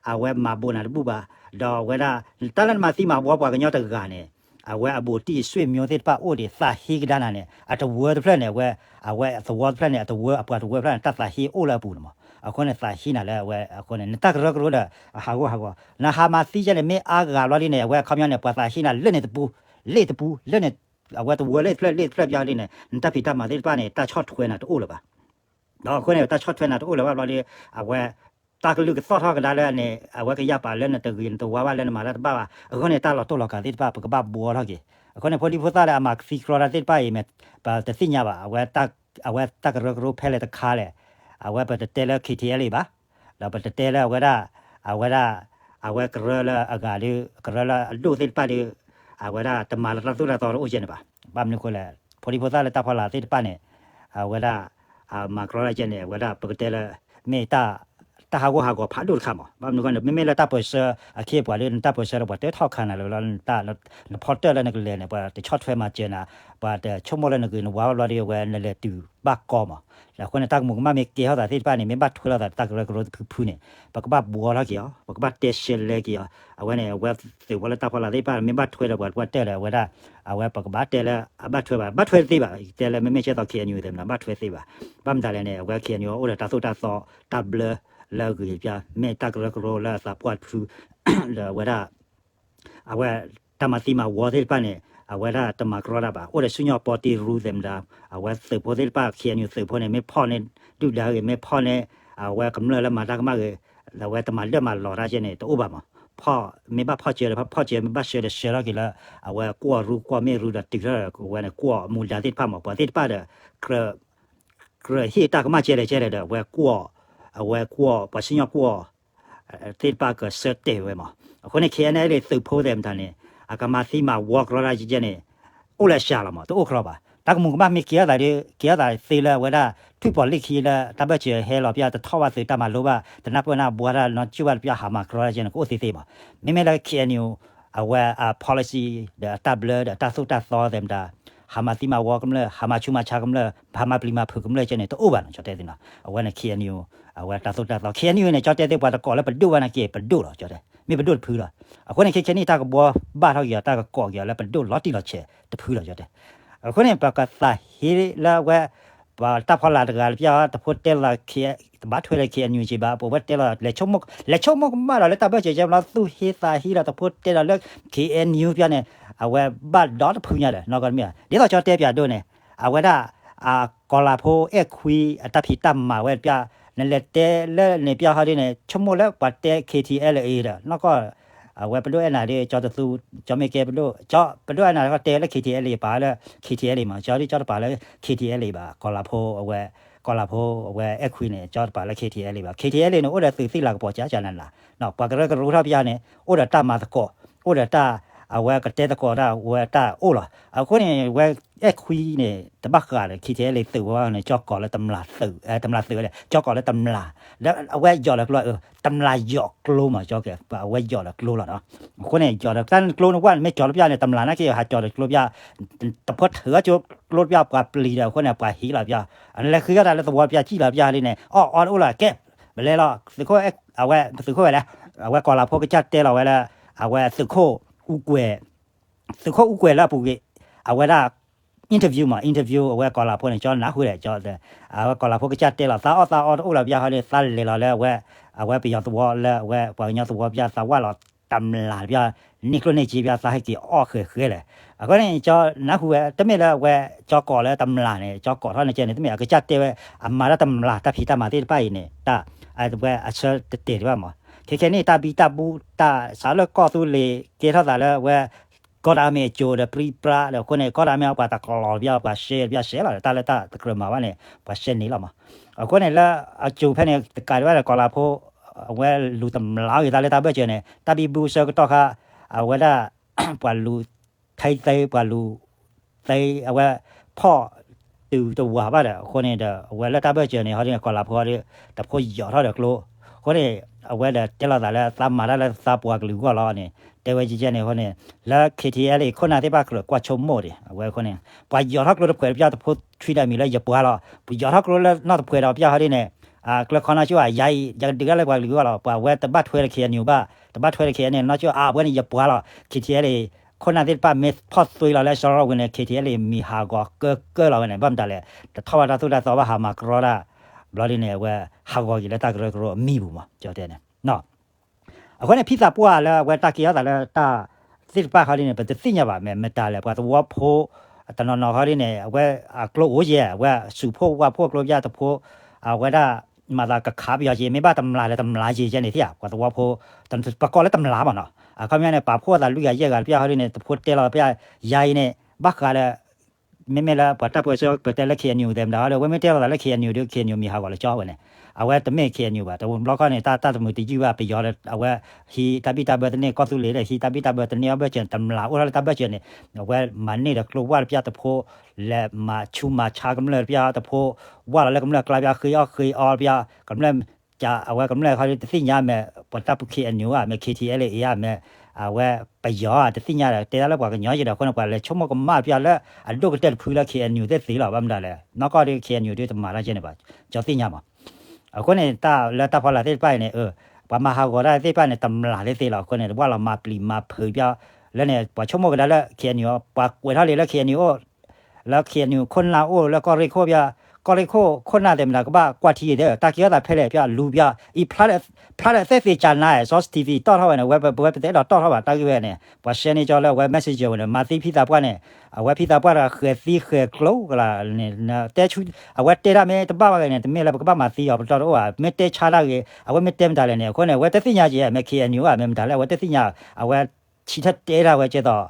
အဝဲမၤဘိးနၤတဘူၣ်ဘၣ် ဒီးအဝဲဒၣ် တၢ်လၢနမၤသံမၤဝီပှၤကညီတဂၤန့ၣ် အဝဲအဘူးတံၢ်ဆွေမျိုးသ့ၣ်တဖၣ်အိၣ်ဒံး သးဟ့ကဒါနၤန့ၣ် အတဝၢတဖျၢၣ်န့ၣ် အဝဲ အဝဲအသဝီတဖျၢၣ်န့ၣ် အတဝၢအပှၤတဝၢတဖျၢၣ်န့ၣ် တၢ်သးဟ့အိၣ်လၢအပူၤန့ၣ်မး အဃိန့ၣ် သးဟ့နၤလၢအဝဲအဃိန့ၣ် နတၢ်ကရၢကရိဒီး အဟးဂီၤဟးဂီၤ နဟးမၤသံကဲန့ၣ် မ့ၢ်အါဂၤဘျီဒ်န့ၣ် အဝဲအခီပညီန့ၣ် ပှၤသးဟ့နၤလၢန့ၣ်တပူၤ လၢတပူၤ လၢန့ၣ် အဝဲတဝၢလၢတဖျၢၣ်လၢတဖျၢၣ်ပျၢ်ဒ်န့ၣ် နတၢ်ဖံးတၢ်မၤသ့ၣ်တဖၣ်န့ၣ် တၢ်ဆီၣ်ထွဲနၤတအိၣ်လၢၤဘၣ် ဒီးအဃိန့ၣ် တၢ်ဆီၣ်ထွဲနၤတအိၣ်လၢၤဘၣ်ဘျီဒီး အဝဲ တၢ်ကလုၢ်ကသီၣ်ထီၣ်ကဒါလၢန့ၣ် အဝဲကယၢ်ပာ်လၢနတဂ့ၤနတဝါဘၣ်လၢနမၤတၢ်တဘၣ်ဘၣ် အဃိန့ၣ် တၢ်လီၤတိၢ်လီၤကၤသ့ၣ်တဖၣ် ပကဘၣ်ဘှီထီၣ်က့ၤ အဃိန့ၣ် ဖိဒံဖိသၣ်လၢအမၤသံကြီတၢ်သ့ၣ်တဖၣ်အံၤ မ့ၢ်ပတသ့ၣ်ညါဘၣ် အဝဲ အဝဲတၢ်ကရၢကရိဖဲလဲၣ်တခါလဲၣ် အဝဲပတတဲလၢ K T L A ဘၣ် ဒီးပတတဲလၢအဝဲဒၣ် အဝဲဒၣ် အဝဲကရၢလၢအဂၤဒီး ကရၢလၢအဒိၣ်သ့ၣ်တဖၣ်ဒီး အဝဲဒၣ်တမၤလၢတၢ်သိၣ်တၢ်သီတအိၣ်ကဲန့ၣ်ဘၣ် ဘၣ်မနုၤအဃိလဲၣ် ဖိဒံဖိသၣ်လၢတၢ်ဖီလာ်သ့ၣ်တဖၣ်န့ၣ် အဝဲဒၣ် မၤကြီတၢ်ကဲန့ၣ် အဝဲဒၣ်ပကတဲလၢ မ့ၢ်တၢ်ဟးဂီၤဟးဂီၤဖးဒိၣ်တခါမး ဘၣ်မနုၤအဃိန့ၣ် မ့မ့ၢ်လၢတၢ်ပၢၢ်ဆၢအခ့အပှၤဒီး နတၢ်ပၢၢ်ဆၢဒီးပှၤတဲထီၣ်ခါနၤလၢလီၤ နဖီတၢၢ်လၢနကလဲၤန့ၣ် ပှၤတဆီၣ်ထွဲမၤစၢၤနၤ ပှၤတဆိကမိၣ်လၢနဂ့ၤနဝါဘၣ်ဘျီဒီး အဝဲနလဲၤတုၤဘၣ်ကီမး အဃိန့ၣ် တၢ်ကမူးကမၣ်မ့ၢ်ကဲထီၣ်သးသ့ၣ်တဖၣ်န့ၣ် မ့ၢ်ဘၣ်ထွဲလိာ်သးတၢ်ကရၢကရိတဖုဖုန့ၣ် ပကဘၣ်ဘှီထီၣ်က့ၤအီၤ ပကဘၣ်တဲရှဲလဲက့ၤအီၤ အဝဲန့ၣ် အဝဲသုးဖိလၢတၢ်ဖီလာ်သ့ၣ်တဖၣ် မ့ၢ်ဘၣ်ထွဲဒီးပှၤတကွၢ်တၢၢ်ဒီး အဝဲဒၣ် အဝဲပကဘၣ်တဲလၢ အဘၣ်ထွဲဘၣ် ဘၣ်ထွဲတသ့ဘၣ် တဲလၢမ့မ့ၢ်ကဲသိး K N U သ့ၣ်မနၤ ဘၣ်ထွဲတသ့ဘၣ် ဘၣ်မတၤလဲၣ်န့ၣ် အဝဲ K N U အိၣ်ဒီးတၢ်သိၣ်တၢ်သီ တၢ်ဘျၢလၢအဂ့ၤပျၢ် မ့ၢ်တၢ်ကရၢကရိလၢအသးပှၢ်တဖု ဒီးအဝဲဒၣ် အဝဲ တၢ်မၤသံမၤဝီသ့ၣ်တဖၣ်န့ၣ် အဝဲဒၣ်တမၤကြီတၢ်ဘၣ် အိၣ်ဒီးဆူညါပီတ့ရူသ့ၣ်မတၤ အဝဲသုးဖိသ့ၣ်တဖၣ် K N U သုးဖိန့ၣ် မ့ၢ်ဖီၣ်န့ၢ်ဒုၣ်ဒါဂ့ၤ မ့ၢ်ဖီၣ်န့ၢ် အဝဲကမျၢၢ်လၢမၤတၢ်ကမၣ်ဂ့ၤ အဝဲတမၤလၢမၤလီၤတၢ်ကဲန့ၣ် တအိၣ်ဘၣ်မး ဖီၣ် မ့ၢ်ဘၣ်ဖီၣ်စၢၤဒီးဖီၣ်စၢၤ မ့ၢ်ဘၣ်ဆှၢဒီးဆှၢထီၣ်က့ၤလၢ အဝဲကွီၢ်ရူကွီၢ်မ့ၢ်ရူဒီးတုၤထီၣ်ဒီး အဝဲန့ၣ် ကွီၢ်မူဒါသ့ၣ်တဖၣ်မး ပှၤသ့ၣ်တဖၣ်ဒီး ကြၢးဟ့ၣ်တၢ်ကမၣ်ကဲလဲၣ်ကဲလဲၣ်ဒီး အဝဲကွီၢ် အဝဲကွီၢ် ပှၤစံၣ်ညီၣ်ကွီၢ် သ့ၣ်တဖၣ်ကဆၢတဲာ်ဝဲမး အဃိန့ၣ် K N L A သုးဖိသ့ၣ်မတၤန့ၣ် အကမၤသံမၤဝီကြီတၢ်ကဲန့ၣ် အိၣ်လၢအစှၤလီၤမး တအိၣ်ကြီဘၣ် တၢ်ကမူးကမၣ်မ့ၢ်ကဲထီၣ်သးဒီး ကဲထီၣ်သးသ့လၢအဝဲဒၣ် ထွံၣ်ပီၣ်လ့ၢ်ခံလၢတၢ်ဘၢၣ်စၢၤဟဲလီၤပျၢ် တထီၣ်ဘၣ်သုးတၢ်မၤလိဘၣ် တနၢ်ပၢၢ်နၢ်ဘှါတၢ်နီတစူၣ်ဘၣ်တပျၢ် ဟးမၤကြီတၢ်ကဲန့ၣ် ကအိၣ်သ့သ့မး မ့မ့ၢ်လၢ K N U အဝဲအ policy ဒီးအတၢ်ဘျၢဒီးအတၢ်သိၣ်တၢ်သီသ့ၣ်မတၤ ဟးမၤသံမၤဝီကမျၢၢ် ဟးမၤဆူးမၤဆါကမျၢၢ် ဟးမၤပျံၤမၤဖုးကမျၢၢ်ကဲန့ၣ် တအိၣ်ဘၣ်နီၤ ကၠီတဲသ့နီၤ အဝဲန့ၣ် K N U အဝဲတၢ်သိၣ်တၢ်သီ K N U န့ၣ် ကၠီတဲသ့ပှၤတကိးလၢပဒိၣ်ဘၣ်နာ်က့ ပဒိၣ်လီၤ ကၠီတဲ မ့ၢ်ပဒိၣ်တဖုလီၤ အဃိန့ၣ် ခဲခဲနံၣ်တၢ်ကဘှီဘၣ်ထီၣ်က့ၤအီၤ တၢ်ကကိးက့ၤအီၤလၢပဒိၣ်လီၤတံၢ်လီၤဆဲးတဖုလီၤ ကၠီတဲ အဃိန့ၣ် ပကသးဟ့လၢအဝဲ ပှၤတၢ်ဖီလာ်တဂၤတပျၢ် တဖိတဲလီၤ တဘၣ်ထွဲလၢ K N U က့ဘၣ် ပဝဲတဲလီၤ လဲၤဆိကမိၣ်ကမၣ်ဒီးလၢတၢ်ဘၢၣ်စၢၤကဲဘျီ သူၣ်ဟ့သးဟ့ဒီးတဖိတဲလီၤလၢ K N U ပျၢ်န့ၣ် အဝဲဘၣ်ဒီတဖုညါဒီး နီၢ်ကီၢ်တမ့ၢ် ဒ်သိးကၠီတဲပၠးဒိၣ်န့ၣ် အဝဲဒၣ် ကီၤလၤဖိအဲၣ်ခွံအတၢ်ဖံးတၢ်မၤဝဲတပျၢ် နလဲၤတဲလၢန့ၣ်ပျၢ်ဟီဒ်န့ၣ် ဆိကမိၣ်လၢပှၤတဲ K T L A ဒီး နီၢ်ကီၢ် အဝဲပဒိၣ်အဲၣ်နၤဒီး ကၠီတသူ ကၠီမ့ၢ်ကဲပဒိၣ် ကၠီပဒိၣ်အဲၣ်နၤဒီးတဲလၢ K T L A ပာ်လၢ K T L A မး ကၠီဒ်ကၠီတပာ်လၢ K T L A ဘၣ် ကီၤလၤဖိအဝဲ ကီၤလၤဖိအဝဲအဲၣ်ခွံန့ၣ် ကၠီတပာ်လၢ K T L A ဘၣ် K T L A န့ၣ် အိၣ်ဒီးသုးသ့ၣ်လၤကပီၤကကနနၤ ပှၤကရၢကရိထီၣ်ပျၢ်န့ၣ် အိၣ်ဒီးတၢ်မၤသကိး အိၣ်ဒီးတၢ် အဝဲကတဲသကိးတၢ်ဝဲတၢ်အိၣ်လီၤ အဃိန့ၣ် ဝဲအဲၣ်ခွံန့ၣ် တဘၣ်ဃးဒီး K T L A သုးဝဲန့ၣ် ကၠီကိးလၢတမျၢ်သုး တမျၢ်သုးဝဲန့ၣ် ကၠီကိးလၢတမျၢ် ဒီးအဝဲယီၢ်လၢကျိ တမျၢ်ယီၢ်ကျိမး ကၠီကဲ အဝဲယီၢ်လၢကျိလီၤနီၤ အဃိန့ၣ် ယီၢ်လၢတၢ်ကျိန့ၣ်ဝဲန့ၣ် မ့ၢ်ကၠီလၢပျၢ်န့ၣ် တမျၢ်နာ်က့ ဟးကၠီလၢကျိပျၢ် တဖိထုးကၠိကျိပျၢ် ပှၤပျံၤဒီးအဃိန့ၣ် ပှၤဟံးလီၤပျၢ် လဲၤဃုထီၣ်တၢ်လၢသဝီပျၢ် စံၣ်လီၤပျၢ်လံန့ၣ် အီၣ်အီတအိၣ်လီၤ ကဲ ပလဲၤလီၤ သုးခိၣ် အဝဲသုးခိၣ်ဝဲလဲၣ် အဝဲကီၤလၤဖိကစၢ်တဲလီၤဝဲလၢ အဝဲသုးခိၣ်အူကွဲၤ သုးခိၣ်အူကွဲၤလၢအပူၤကွံာ် အဝဲဒၣ် interview မး interview အဝဲကီၤလၤဖိန့ၣ် ကၠီနၢ်ဟူဒီး ကၠီ အဝဲကီၤလၤဖိကစၢ်တဲလီၤ သးအီၣ်သးအီတအိၣ်လီၤပျၢ်ဟီဒ် သးလဲၤလီၤလၢအဝဲ အဝဲပယီၤသဝီလၢအဝဲ ပှၤကညီသဝီပျၢ် သးဝၢ်လီၤတမျၢ်ပျၢ် န့ၢ်ကျိၣ်န့ၢ်စ့ပျၢ် သးဟဲက့ၤအီၣ်ဃဲၤဃဲလဲၣ် အဃိန့ၣ် ကၠီနၢ်ဟူဝဲ တမ့ၢ်လၢအဝဲ ကၠီကိးလၢတမျၢ်န့ၣ် ကၠီကိးထီၣ်န့ၣ်ကဲန့ၣ် တမ့ၢ်အကစၢ်တဲဝဲ အမၤတၢ်တမျၢ် တၢ်ဖံးတၢ်မၤသ့ၣ်တဖၣ်အံၤန့ၣ် တၢ် အဝဲအဆၢတတဲာ်တဘၣ်မး ခဲခဲနံၣ်တၢ်ဘံၣ်တၢ်ဘူတၢ်စးလၢကီၢ်သူလ့ၤ ကဲထီၣ်သးလၢအဝဲ ကီၢ်ဒၣ်မ့ၢ်အစိၤဒီးပြံပြါဒီးအဃိန့ၣ် ကီၢ်ဒၣ်မ့ၢ်ပှၤတကလီၤပျၢ် ပှၤရှဲပျၢ်ရှဲလီၤ တၢ်လၢတၢ်တကြၢးမၤဘၣ်န့ၣ် ပှၤရှဲန့ၣ်လီၤမး အဃိန့ၣ်လၢအစိၤဖဲန့ၣ် တကးဒံးဘၣ်ဒီးကီၤလၤဖိ အဝဲလူၤတမျၢ်ဂ့ၤသးလၢတၢ်ဘၢၣ်စၢၤန့ၣ် တၢ်ဘံဘူဆၢကတီၢ်ခါ အဝဲဒၣ် ပှၤလူၤ ထံသ့ပှၤလူၤ သ့အဝဲ ဖီၣ်တုၤတဝၤဘၣ်ဒီး အဃိန့ၣ်ဒီး အဝဲလၢတၢ်ဘၢၣ်စၢၤန့ၣ် ဟီဒ်န့ၣ် ကီၤလၤဖိဒီး တဖိယီၤထီၣ်ဒီးကျိ အဃိန့ၣ် အဝဲဒီးတဲလိာ်သးလၢသးမၤတၢ်လၢသးပှၤကလုာ်အဂီၢ်လီၤန့ၣ် တဲဝဲကဲကဲန့ၣ်အဃိန့ၣ် လၢ KTLA ခိၣ်နၢ်သ့ၣ်တဖၣ်ကြၢးကွၢ်ဆိကမိၣ်ဒံး အဝဲအဃိန့ၣ် ပှၤယီၤထီၣ်ကျိတဖုဒီး ပယီၤတဖုဒီးမံၤလၢယပှၤလီၤ. ပယီၤထီၣ်ကျိလၢနီၢ်တဖုဒီး ပယီၤဟီဒ်န့ၣ် ကျၢခီနီၢ်ကၠိဧါ ယၤအံၤ ယကဒုးတၢ်လၢပှၤကလုာ်အဂီၢ်လီၤ. ပှၤဝဲတဘၣ်ထွဲဒီး KNU ဘၣ် တဘၣ်ထွဲဒီး KNU နီၢ်ကၠိဧါ အဝဲန့ၣ်ယပှၤလီၤ. KTLA ခိၣ်နၢ်သ့ၣ်တဖၣ်မ့ၢ်ဖီၣ်သွံလီၤလၢ စီၤရီဝ့ၤန့ၣ် KTLA မံၤဟးဂီၤကၢကၢလီၤဝဲန့ၣ် ဘၣ်မတၤလဲၣ် တထီၣ်ဘၣ်တၢ်သိၣ်တၢ်သီဘၣ် ဟးမၤကြီတၢ် ဘျီဒ်န့ၣ် အဝဲဟးဂီၤက့ၤလၢတၢ်ကရၢကရိအမံၤပူၤမး ကၠီတဲန့ၣ် အဃိန့ၣ် ဖံသးပှၢ်လၢအဝဲတၢ်ကဲထီၣ်သးလၢတၢ်သ့ၣ်တဖၣ်ခီဒ်န့ၣ် ပတသ့ၣ်ညါဘၣ် မ့ၢ်မတၤလဲၣ် ပှၤသဝီဖိ တနီၤနီၤခီဒ်န့ၣ် အဝဲအကျိအိၣ်ယဲၢ် အဝဲစူးဖှိၣ်ဝၣ်ဖှိၣ်ကျိပျၢ်တဖိ အဝဲဒၣ် မၤသးကခးပယီၤက့ၤ မ့ၢ်ဘၣ်တမျးဒီးတမျးက့ၤကဲန့ၣ်သ့ဧါ ပှၤသဝီဖိ ပကိးလၢတမျးမးနီၤ အခီပညီန့ၣ် ပာ်ဖှိၣ်သးလွံၢ်ဂၤယဲၢ်ဂၤတပျၢ်ခီဒ်န့ၣ် တဖိတဲလီၤပျၢ် ယၤအံၤန့ၣ် ဘၣ်ဃးဒီး မ့မ့ၢ်လၢပှၤတၢ်ပၢဆှၢပတဲလၢ KNU သဲးမတၤဟီဒီး အဝဲမ့ၢ်တဲလီၤသးလၢ KNU ဒီး KNU မံၤဟးဂီၤလၢကၠီဝဲန့ၣ် အဝဲတမ့ၢ် KNU ဘၣ် တဘျီခီန့ၣ် တၢ်တၢ်တမုာ်တယုၢ်ဘၣ် ပယီၤဒီး အဝဲ ဟံးတၢ်ဘံၣ်တၢ်ဘၢတန့ၢ် ကီၢ်သူလ့ၤဒီး ဟံးတၢ်ဘံၣ်တၢ်ဘၢတန့ၢ်အီၤဘၢၣ်စၢၤန့ၣ် တမျးအိၣ်ထီၣ်လၢတၢ်ဘၢၣ်စၢၤန့ၣ် အဝဲမၤန့ၢ်ဒီးကျိဝၣ်တပျၢ်တဖိ လဲၤမၤဆူးမၤဆါကမျၢၢ်တပျၢ်တဖိ ဝၣ်လီၤလၢကမျၢၢ်ကျါပျၢ် ဃ့အီၣ်ဃ့အီတပျၢ် ကမျၢၢ် အဝဲကမျၢၢ်ခီဒ်တသ့ၣ်ညါမ့ၢ် ပှၤတၢ်ပူၤ KNU ဧါ မ့ၢ် KTLA ဧါ မ့ၢ် အဝဲပယီၤဧါ တသ့ၣ်ညါဒီး တဲဒၣ်လၢပှၤကညီယဲၢ်ဒီး အဃိန့ၣ် ပှၤလဲၤဆိကမိၣ်ကမၣ်တပျၢ်လၢအဒိၣ်ကတၢၢ်တဖုလၢ KNU သ့ၣ်သ့လီၤ ဘၣ်မတၤလဲၣ် နီၢ်ကီၢ်ဒီး KNU ဒီးတမၤတၢ်ကဲန့ၣ်ဘၣ် ကၠီသ့ၣ်ညါမး အဃိန့ၣ် တၢ်လၢတၢ်ဖီလာ်သ့ၣ်တဖၣ်အံၤန့ၣ် ပှၤမၤဟးဂီၤတၢ်သ့ၣ်တဖၣ်န့ၣ် တမျးသ့ၣ်သ့လီၤ အဃိန့ၣ် တဘၣ်လီၤမၤပျံၤမၤဖုးပျၢ် လၢန့ၣ် ပှၤဆိကမိၣ်ကဒါလၢ KNU ပှၤကွဲးထီၣ်လံလၢ KNU အိၣ် လၢ KNU ခိၣ်နၢ်အိၣ်လၢကီၢ်ရ့ၣ်ခိၣ်ပျၢ် ကီၢ်ရ့ၣ်ခိၣ်ခိၣ်နၢ်သဲးမတၤကဘၣ်ကွၢ်ထံအံၤဒီး တၢ်ကဲထီၣ်သးဖဲလဲၣ်ပျၢ်လူပျၢ် အံၤ ဖျါဒီးသဲသ့ၣ်ကၢ်နါ စီ TV တီၣ်ထီၣ်ဝဲန့ၣ် ဝဲပဝဲပတအဲၣ်ဒိးတီၣ်ထီၣ်ဘၣ် တၢ်ဂ့ၢ်ဝဲန့ၣ် ပှၤရှဲန့ၢ်ကၠီလၢအဝဲ messenger ဝဲန့ၣ် မၤသံဖံသးပှၢ်န့ၣ် အဝဲဖံသးပှၢ်တဂၤဃဲၤသံဃဲၤကျိကလါန့ၣ် တဲဆူ အဝဲတဲတၢ်မ့ၢ်တဘၣ်ဘၣ်ဂ့ၤန့ၣ် တမ့ၢ်လၢပကဘၣ်မၤသံအီၤပတီၢ်တအိၣ်ဘၣ် မ့ၢ်တဲဆါတၢ်ဂ့ၤ အဝဲမ့ၢ်တဲမတၤလဲၣ်န့ၣ် အဃိန့ၣ် အဝဲတသ့ၣ်ညါက့ၤ မ့ၢ် KNU ဧါ မ့ၢ်မတၤလဲၣ် အဝဲတသ့ၣ်ညါ အဝဲ ဆံထၢၣ်တဲတၢ်ဝဲကဲသိး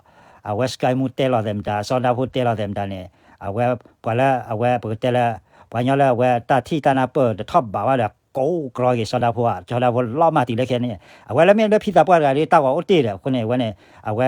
အဝဲ Sky Moo တဲလီၤသဲးမတၤ စီၤဒၤဖိတဲလီၤသဲးမတၤန့ၣ် အဝဲ ပှၤလၢအဝဲပကတဲလၢ ပှၤကညီလၢအဝဲတၢ်ထံၣ်တၢ်နၢ်ပၢၢ်တထီၣ်ဘးဘၣ်ဒီး ကိးကြီက့ၤစီၤဒၤဖိဧါ စီၤဒၤဖိလီၤမၢ်တုၤလၢခဲန့ၣ် အဝဲလၢမ့ၢ်လၢဖံသးပှၢ်တဂၤဒီးတၢ်ဂီၤအိၣ်တ့ၢ်ဒီး အဃိန့ၣ် အဝဲန့ၣ် အဝဲ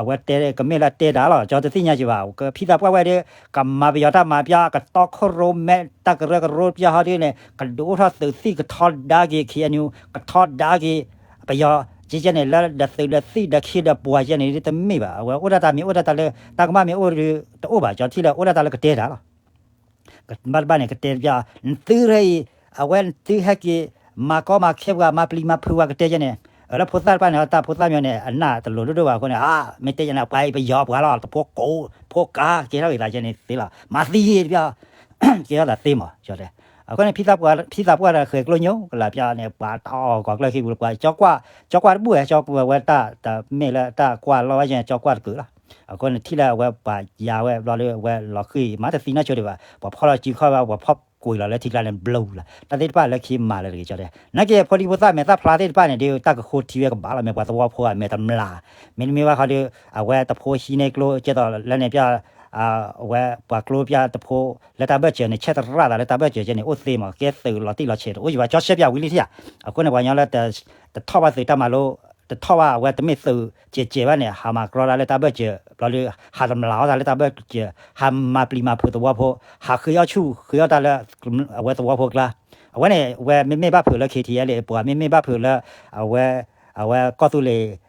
အဝဲတဲကမ့ၢ်လၢတဲတၢ်လီၤ ကၠီတသ့ၣ်ညါက့ၤဘၣ် ဖံသးပှၢ်ဝဲဒီး ကမၤပယီၤတၢ်မၤပျၢ် ကတီခိၣ်ရိၣ်မဲတၢ်ကရၢကရိပျၢ်ဟီဒ်န့ၣ် ကဒုးအိၣ်ထီၣ်သုးသံၣ်ကထီဒါက့ၤ KNU ကထီဒါက့ၤ ပယီၤ ကဲကဲန့ၣ် လၢဒီးသုးဒီးသံၣ်ဒီးခ့ဒီးပှၤကဲန့ၣ် တမ့ၢ်ဘၣ် အဝဲအိၣ်ဒၣ်တၢ်မ့ၢ်အိၣ်ဒၣ်တၢ်လၢ တၢ်ကမၣ်မ့ၢ်အိၣ်ဒီး တအိၣ်ဘၣ် ကၠီထံၣ်လၢအိၣ်ဒၣ်တၢ်လၢကတဲတၢ်လီၤ ဘၣ်တဘၣ်န့ၣ် ကတဲတပျၢ် နသုရဲအံၤ အဝဲနသုဟဲက့ၤ မၤကီမၤခဲပှၤ မၤပျံၤမၤဖုးပှၤကတဲကဲန့ၣ် လၢဖိသၣ်တဖၣ်န့ၣ် တၢ်ဖိသၣ်မၠိန့ၣ် အနၢ်တလိၤဒိၣ်ဒိၣ်ဘၣ်အဃိန့ၣ် အါ မ့ၢ်တဲယဲန့ၣ် ပှၤအံၤပယီၤပှၤလီၤ တဖိကိး ဖိကါ ကဲထီၣ်က့ၤသးကဲန့ၣ်သ့လီၤ မၤသံယဲတပျၢ် ကဲထီၣ်သးသ့မး ကၠီတဲ အဃိန့ၣ် ဖံသးပှၢ်တဂၤဃဲၤကျိညိ ကလးပျၢ်န့ၣ် ပှၤတၢ်အီၣ်ကီၤကျၢၢ်ခံပူၤ ပှၤကၠီကွၢ် ကၠီကွၢ်တဘူၣ်ဝဲ ကၠီကွၢ်ဝဲတၢ် တမ့ၢ်လၢတၢ်ကွၢ်လီၤဝဲကၠီကွၢ်တကုာ်လီၤ အဃိန့ၣ် ထံၣ်လၢအဝဲပှၤယၤဝဲဘျီလၢအဝဲလီၤဃံၤ မၤတသံနီၢ်ဆိဒံးဘၣ် ပှၤဖီၣ်လီၤစုခီၣ်ဘၣ် ပှၤဖီၣ်ကွံာ်လီၤလၢထံကျါန့ၣ် ဘျီလီၤ တၢ်သ့ၣ်တဖၣ်လၢခံမၤလၢတဂ့ၤကၠီတဲ နာ်က့ဖိဒံဖိသၣ်မဲာ်သၣ်ဖျါသ့ၣ်တဖၣ်န့ၣ် ဒ်တၢ်ကဃိထံဝဲကဘၣ်လီၤ မ့ၢ်ပှၤသဝီဖိဧါ မ့ၢ်တမျး မ့တမ့ၢ်ဘၣ်ဃီဒီး အဝဲတဖိဟံးန့ၢ်ကျိ ကဲသိးလၢန့ၣ်ပျၢ် အဝဲပှၤကျိပျၢ်တဖိ လၢတၢ်ဘၢၣ်စၢၤန့ၣ် ဆဲးသရၣ်သးလၢတၢ်ဘၢၣ်စၢၤကဲန့ၣ် အိၣ်သ့မး ကဲသုးလီၤတံၢ်လီၤဆဲးတအိၣ်ယံၤဘၣ် ကၠီရှဲပၠးဝံၤလံထံၣ်ဧါ အဃိန့ၣ် ပှၤကညီလၢ တထီၣ်ဘၣ်သုးတၢ်မၤလိ တထီၣ်ဘၣ်အဝဲတမ့ၢ်သုးကဲးကဲးဘၣ်န့ၣ် ဟးမၤကြီတၢ်လၢတၢ်ဘၢၣ်စၢၤ ဘျီဒီး ဟးတမျးအီၣ်တၢ်လၢတၢ်ဘၢၣ်စၢၤ ဟးမၤပျံၤမၤဖုးသဝီဖိ ဟးဃ့အီၣ်ဆူၣ်ဃ့အီၣ်တၢ်လၢ အဝဲသဝီဖိကျါ အဝဲန့ၣ် အဝဲမ့မ့ၢ်ဘၣ်ဖုးလၢ KTLA အပှၤ မ့မ့ၢ်ဘၣ်ဖုးလၢ အဝဲ အဝဲကီၢ်သူလ့ၤ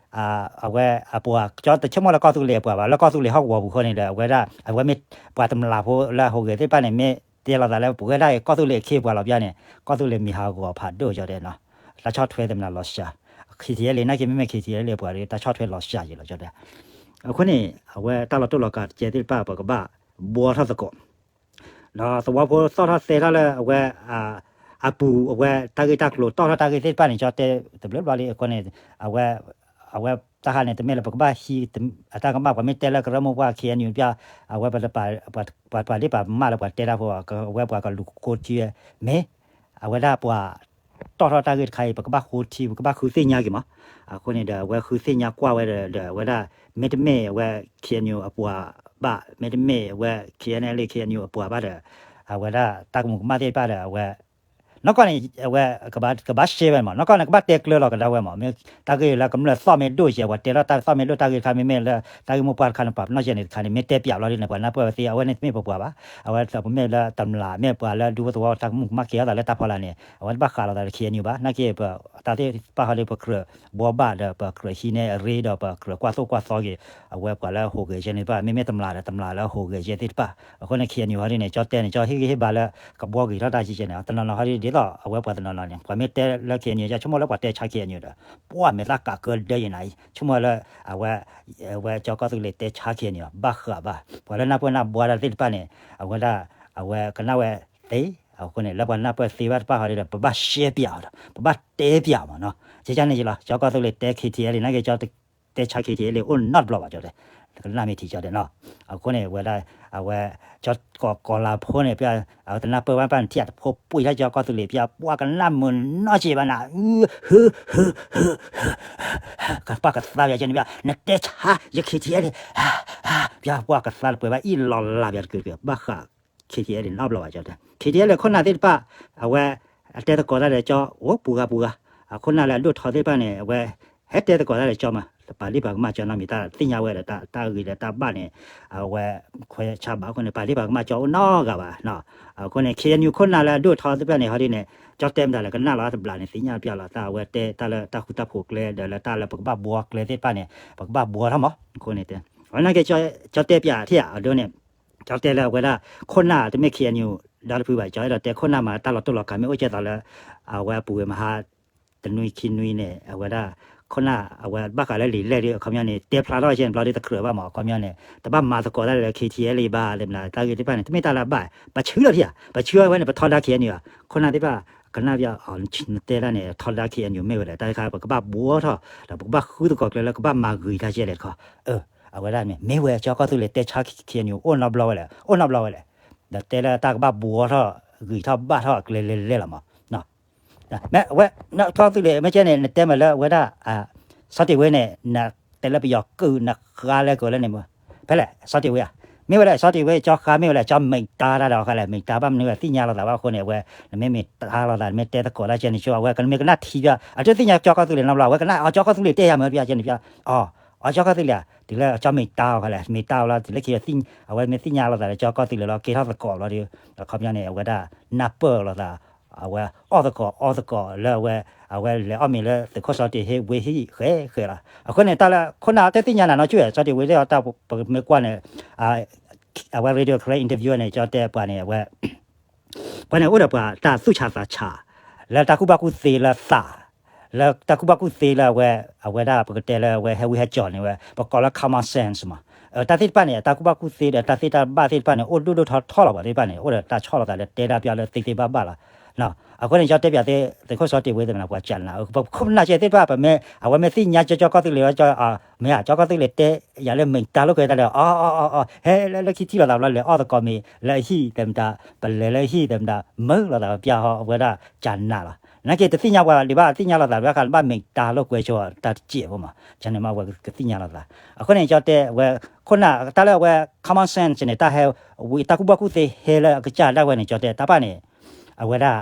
အဝဲအပှၤ ကၠီတဆိကမိၣ်လၢကီၢ်သူလ့ၤအပှၤဘၣ် လၢကီၢ်သူလ့ၤဟီၣ်ကဝီၤပူၤအဃိန့ၣ်ဒီး အဝဲဒၣ် အဝဲမ့ၢ်ပှၤတမျးဖိလၢအဟူးဂဲၤသ့ၣ်တဖၣ်န့ၣ် မ့ၢ်တဲလီၤသးလၢပဝဲဒၣ်အံၤ ကီၢ်သူလ့ၤအခ့အပှၤလီၤပျၢ်န့ၣ် ကီၢ်သူလ့ၤမံၤဟးဂီၤဖးဒိၣ်ကၠီတဲနီၤ တၢ်ဆီၣ်ထွဲသ့ၣ်မနုၤလီၤစှၤ KTLA နာ်က့မ့မ့ၢ် KTLA အပှၤဒီး တၢ်ဆီၣ်ထွဲလီၤစှၤယံၤလီၤကၠီတဲ အဃိန့ၣ် အဝဲတၢ်လီၤတိၢ်လီၤကးတကဲသ့ၣ်တဖၣ် ပကဘၣ်ဘှီထီၣ်သကိး ဒီးသဝီဖိသီၣ်ထီၣ်သဲထီၣ်လၢအဝဲ အပူၤအဝဲတၢ်ဂ့ၢ်တၢ်ကျိၤ တီၣ်ထီၣ်တၢ်ဂ့ၢ်သ့ၣ်တဖၣ်န့ၣ် ကၠီတဲတဘျုးဘျီလံ အဃိန့ၣ် အဝဲ အဝဲတၢ်ဟးန့ၣ် တမ့ၢ်လၢပကဘၣ်ဟံးအတၢ်ကမၣ် ပှၤမ့ၢ်တဲလၢကရၢမိၢ်ပှၢ် KNU ပျၢ် အဝဲပှၤပာ်ဒ့ၣ်ပာ်မၢ်လၢပှၤတဲတၢ်ဖိ အဝဲပှၤကလူၤဃိထံဝဲ မ့ၢ် အဝဲဒၣ်ပှၤတီၣ်ထီၣ်တၢ်ဂ့ၢ်တခါအံၤ ပကဘၣ်ဃိထံ ပကဘၣ်ဃုသ့ၣ်ညါက့ၤမး အဃိန့ၣ်ဒီး အဝဲဃုသ့ၣ်ညါကွၢ်ဝဲဒီး ဒီးအဝဲဒၣ် မ့တမ့ၢ်အဝဲ KNU အပှၤဘၣ် မ့တမ့ၢ်အဝဲ KNLA KNU အပှၤဘၣ်ဒီး အဝဲဒၣ်တၢ်ကမူၤကမၣ်သ့ၣ်တဖၣ်ဒီး အဝဲ နီၢ်ကီၢ်န့ၣ် အဝဲ ကဘၣ်ရှဲဝဲမး နီၢ်ကီၢ်န့ၣ် ကဘၣ်တဲကျၢၤလီၤကဒါဝဲမး မ့ၢ်တၢ်ဂ့ၢ်လၢကမျၢၢ်သီၣ်မ့ၢ်ဒိၣ်ယဲ ပှၤတဲလီၤတၢ်သီၣ်မ့ၢ်ဒိၣ်တၢ်ဂ့ၢ်တခါ မ့မ့ၢ်လၢတၢ်ဂ့ၢ်မိၢ်ပှၢ်တခါန့ၣ် ပာ်ပနီၣ်ယဲန့ၣ်တခါန့ၣ် မ့ၢ်တဲပၠးလီၤဒ်န့ၣ် ပှၤနၢ်ပၢၢ်ဝဲသ့ အဝဲန့ၣ်တမ့ၢ်ပပှၤဘၣ် အဝဲမ့ၢ်လၢတမျး မ့ၢ်ပှၤလၢဒူဖိသဝီတၢ်ကမူၣ်ကမၣ်ကဲထီၣ်သးလၢတၢ်ဖီလာ်န့ၣ် အဝဲတဘၣ်ဃးလီၤသးလၢ ခ့ၣ်အဲၣ်ယူၣ်ဘၣ် နာ်က့ ပတၢ်သ့ၣ်တဖၣ်ဟီဒ် ပကြၢးဘှီဘၣ်ဒီး ပကြၢးဟံးန့ၢ်အရ့ဒီး ပကြၢးကွၢ်သိၣ်ကွၢ်သီက့ၤ အဝဲပှၤလၢဟူးဂဲၤယဲန့ၣ်တဖၣ် မ့မ့ၢ်တမျးဒီး တမျးလၢဟူးဂဲၤယဲသ့ၣ်တဖၣ် အဃိန့ၣ် ခ့ၣ်အဲၣ်ယူၣ်ဟီဒ်န့ၣ် ကၠီတဲန့ၣ် ကၠီဟ့ၣ်ဂံၢ်ဟ့ၣ်ဘါလၢ ကဘှီဂ့ၤထီၣ်တၢ်ကဲကဲန့ၣ် တနီၤနီၤဟီဒ် ဒ်သိးအဝဲပှၤတနီၤနီၤန့ၣ် ပှၤမ့ၢ်တဲလၢ ခ့ၣ်အဲၣ်ယူၣ် ဆိကမိၣ်လၢပှၤတဲဆါ ခ့ၣ်အဲၣ်ယူၣ်ဒီး ပှၤမဲာ်သၣ်ကးကၢဒၢယဲနၤအံၤ ဆိကမိၣ်လၢ အဝဲ အဝဲကၠီကီၢ်သူလ့ၤတဲဆါ ခ့ၣ်အဲၣ်ယူၣ် ဘၣ်ဃးဘၣ် ပှၤလၢနၢ်ပၢၢ်နၢ်ဘှါတၢ်သ့ၣ်တဖၣ်န့ၣ် အဝဲဒၣ် အဝဲကနၣ်ဝဲသ့ အဃိန့ၣ် လၢပှၤနၢ်ပၢၢ်သ့ဘၣ်တဖၣ်ဟီဒ်ဒီး ပဘၣ်ရှဲပၠးအီၤဒီး ပဘၣ်တဲပၠးအီၤမးနီၤ ကဲကဲန့ၣ်လီၤ ကၠီကီၢ်သူလ့ၤတဲ ခ့ၣ်ထံအဲၣ်လံ နာ်က့ ကၠီတဲဆါ ခ့ၣ်ထံအဲၣ်လံ အိၣ်နီတဘျီဘၣ် ကၠီတဲ ကနၣ်မ့ၢ်ထံ ကၠီတဲနီၤ အဃိန့ၣ် ဝဲဒၣ် အဝဲ ကၠီကီၢ်ကီၢ်လၤဖိန့ၣ် ပ အဝဲတနၢ်ပၢၢ်ဝဲပၣ်နထံၣ် တဖိပှံၢ်ထီၣ်ကၠီကီၢ်သူလ့ၤ ပ ပှၤကနၣ်မုာ်နီၢ်က့ဘၣ်နၤ ဟု ဟု ဟု ပှၤကသါပၠးကဲန့ၣ် ပ နတဲဆါ ယ ခ့ၣ်ထံအဲၣ်လံ ပ ပှၤကသါလၢပှဲၤဘၣ်အံၣ်လီၤလးပၠးတကုာ်တကုာ် ဘၣ်ဃး ခ့ၣ်ထံအဲၣ်လံ နီတဘျီဘၣ် ကၠီတဲ ခ့ၣ်ထံအဲၣ်လံ ခိၣ်နၢ်သ့ၣ်တဖၣ် အဝဲ အတဲသကိးတၢ်ဒီးကၠီ အိၣ်ပူၤဂၤပူၤဂၤ အခိၣ်နၢ်လၢအဒိၣ်ထီသ့ၣ်တဖၣ်န့ၣ် အဝဲ ဟဲတဲသကိးတၢ်ဒီးကၠီမး ပာ်လံပာ်ကမၣ်ကၠီနီတမံၤ တၢ်သ့ၣ်ညါဝဲဒီး တၢ်ဂ့ၤဒီးတၢ်ဘၣ်န့ၣ် အဝဲ ခွဲးဆါဘၣ်အဃိန့ၣ် ပာ်လံပာ်ကမၣ်ကၠီအိၣ်နီတဂၤဘၣ် အဃိန့ၣ် ခ့ၣ်အဲၣ်ယူၣ် ခိၣ်နၢ်လၢအဒိၣ်ထီသ့ၣ်တဖၣ်န့ၣ် ဟီဒ်န့ၣ် ကၠီတဲမတၤလဲၣ် ကနၣ်လီၤတဘျီန့ၣ် သ့ၣ်ညါပၠးလီၤ တၢ်အဝဲတဲတၢ်လၢတၢ်ဃူတၢ်ဖိးကျဲ ဒီးလၢတၢ်လၢပကဘၣ်ဘှီကျဲသ့ၣ်တဖၣ်န့ၣ် ပကဘၣ်ဘှီထီၣ်မး အဃိန့ၣ်တဲ အဝဲနာ်က့ ကၠီတဲပၠးထံၣ်ဧါ အဒိန့ၣ် ကၠီတဲလၢအဝဲဒၣ် ခိၣ်နၢ်တမ့ၢ် ခ့ၣ်အဲၣ်ယူၣ် ဒီတဖုဘၣ် ကၠီအဲၣ်ဒိးတဲခိၣ်နၢ်မး တၢ်လီၤတိၢ်လီၤကးမ့ၢ်အိၣ်ကဲသိးလၢ အဝဲအပူၤဝဲမဟါ တနွံခံနွံန့ၣ် အဝဲဒၣ် ခိၣ်နၢ် အဝဲဘၣ်ဃးလၢလံာ်လဲၢ်ဒီး အခီပညီန့ၣ် တဲဖျါထီၣ်ကဲန့ၣ်ဘျီဒီး တကြၢးဘၣ်မး အခီပညီန့ၣ် တဘၣ်မၤသကိးတၢ်လၢ ခ့ၣ်ထံအဲၣ်လံဘၣ် လၢမနုၤ တၢ်ဂ့ၢ်သ့ၣ်တဖၣ်န့ၣ် တမ့ၢ်တၢ်လၢအဘၣ် ပဆှၢလီၤထံၣ်ဧါ ပဆှၢဝဲန့ၣ် ပထီဒါ ခ့ၣ်အဲၣ်ယူၣ် ဧါ ခိၣ်နၢ်သ့ၣ်တဖၣ် ကနၣ်ပၠး နတဲဒၣ်န့ၣ် ထီဒါ ခ့ၣ်အဲၣ်ယူၣ် မ့ၢ်ဝဲလဲၣ် တၢ်တခါ ပကဘၣ်ဘှီထီၣ် ဒီးပကဘၣ်ဃုသကိးကျဲလၢကဘၣ်မၤဂ့ၤတၢ်ကဲလဲၣ်တခီ အဝဲဒၣ်မ့ၢ် မ့ၢ်ဝဲကၠီကီၢ်သူလ့ၤတဲဆါ ခ့ၣ်အဲၣ်ယူၣ် အိၣ်နီတဘျီဝဲလဲၣ် အိၣ်နီတဘျီဝဲလဲၣ် ဒီးတဲလၢတၢ်ကဘၣ်ဘှီထီၣ် ဂ့ၤထီၣ်ဘၣ်ထီၣ်အကျဲလဲၤလဲၤလီၤမး မ့ၢ်ဝဲ ကၠီကီၢ်သူလ့ၤ မ့ၢ်ကဲန့ၣ် နတဲမ့ၢ်လၢအဝဲဒၣ် စီၤတ့ၢ်ဝ့န့ၣ် နတဲလၢပယီၤကုၢ် နဃါလဲကီးလၢန့ၣ်မ့ၢ် ဖဲလဲၣ် စီၤတ့ၢ်ဝ့ဧါ မ့ၢ်ဝဲလဲၣ် စီၤတ့ၢ်ဝ့ ကၠီဃါမ့ၢ်ဝဲလဲၣ် ကၠီမ့ၢ်တၢ်တၢ်ဒီးဃါလဲၣ် မ့ၢ်တၢ်ဘၣ်မနုၤသ့ၣ်ညါလိာ်သးဘၣ်အဃိန့ၣ် အဝဲ နမ့ၢ်မ့ၢ်တၢ်လိာ်သး နမ့ၢ်တဲသကိးတၢ်ကဲန့ၣ်ဆိ အဝဲကမ့ၢ်ကနၣ်ထံပၠး အတသ့ၣ်ညါကၠီကီၢ်သူလ့ၤနီတဘျီ အဝဲကနၣ်အီၤကၠီကီၢ်သူလ့ၤတဲယၤမ့ၢ်ပၠးကဲန့ၣ်ပၠး အီၤ အီၤကၠီကီၢ်သူလ့ၤဧါ တုၤလၢကၠီမ့ၢ်တၢ်အီၤဃါလဲၣ် မ့ၢ်တၢ်အီၤလီၤ တုၤလၢခံ အဝဲမ့ၢ်သ့ၣ်ညါလိာ်သးလၢကၠီကီၢ်သူလ့ၤလီၤ ကဲထီၣ်သကိးလီၤဒီး အခီပညီန့ၣ် အဝဲဒၣ် နၢ်ပၢၢ်လိာ်သး အဝဲအီၣ်သကိးအီသကိးလၢအဝဲ အဝဲလဲၤအီၣ်မ့ၤလၢသုးခိၣ်စီၤတ့ၢ်ဟ့ဝ့ဟံၣ်ဃဲဃဲလီၤ အဃိန့ၣ် တၢ်လၢခိၣ်နၢ်တသ့ၣ်ညါနၤနီတကၠူၢ် စီၤတ့ၢ်ဝ့လၢအီၤတၢ်ပမ့ၢ်ကွၢ်န့ၣ် အဝဲ Radio Karen interview န့ၣ် ကၠီတဲပှၤန့ၣ် အဝဲ ပှၤန့ၣ်အိၣ်ဒီးပှၤတၢ်သူၣ်ဆးသးဆး လၢတၢ်ကူၣ်ဘၣ်ကူၣ်သ့လၢသး လၢတၢ်ကူၣ်ဘၣ်ကူၣ်သ့လၢအဝဲ အဝဲဒၣ်ပကတဲလၢအဝဲဟဲဝံဟဲကၠီၤန့ၣ်ဝဲ ပကိးလၢ common sense မး တၢ်သ့ၣ်တဖၣ်န့ၣ် တၢ်ကူၣ်ဘၣ်ကူၣ်သ့ဒီးတၢ်သ့တၢ်ဘၣ်သ့ၣ်တဖၣ်န့ၣ် အိၣ်ဒိၣ်ဒိၣ်ထီထီလီၤပှၤသ့ၣ်တဖၣ်န့ၣ် အိၣ်ဒီးတၢ်ဆီၣ်လီၤသးလၢတဲဒၣ်ပၠးလၢသ့သ့ဘၣ်ဘၣ်လီၤ အဃိန့ၣ် ကၠီတဲပၠးသ့ သုးခိၣ်စီၤတ့ၢ်ဝ့သ့ၣ်မနၤ ပှၤကနး ပခိၣ်ပနၢ်ကဲသ့ၣ်တဖၣ် ပမ့ၢ် အဝဲမ့ၢ်သ့ၣ်ညါကၠီကီၢ်သူလ့ၤ မ့ၢ်ဧါ ကၠီကီၢ်သူလ့ၤတဲယၤလၢမ့ၢ်တၢ်လိာ်ကွဲတၢ်ဒီး အီ အီ အီ အီ ဟဲလၢလၢခံထံၣ်လိာ်သးဘျီ လဲၤအီၣ်သကိးမ့ၤလၢအဟံၣ်သ့ၣ်မတၤ ပလဲၤလၢဟံၣ်သ့ၣ်မတၤ ပလဲၤလၢဟံၣ်သ့ၣ်မတၤ မုာ်လိာ်သးပၠးဟီအဝဲဒၣ်ကနးလီၤ နာ်က့တသ့ၣ်ညါပှၤဒံးဘၣ် သ့ၣ်ညါလိာ်သးဘၣ်ဃးဘၣ်မ့ၢ်တၢ်လိာ်ကွဲဆိတၢ်တစဲးဖိမး ကန့ၣ်မးဝဲကသ့ၣ်ညါလိာ်သး အဃိန့ၣ် ကၠီတဲဝဲ ခိၣ်နၢ်တၢ်လၢအဝဲ common sense န့ၣ် တၢ်ဟဲဝံ တၢ်ကူၣ်ဘၣ်ကူၣ်သ့ဟဲလၢအကစၢ်ဒၣ်ဝဲန့ၣ် ကၠီတဲတၢ်ပၢ်န့ၣ် အဝဲဒၣ်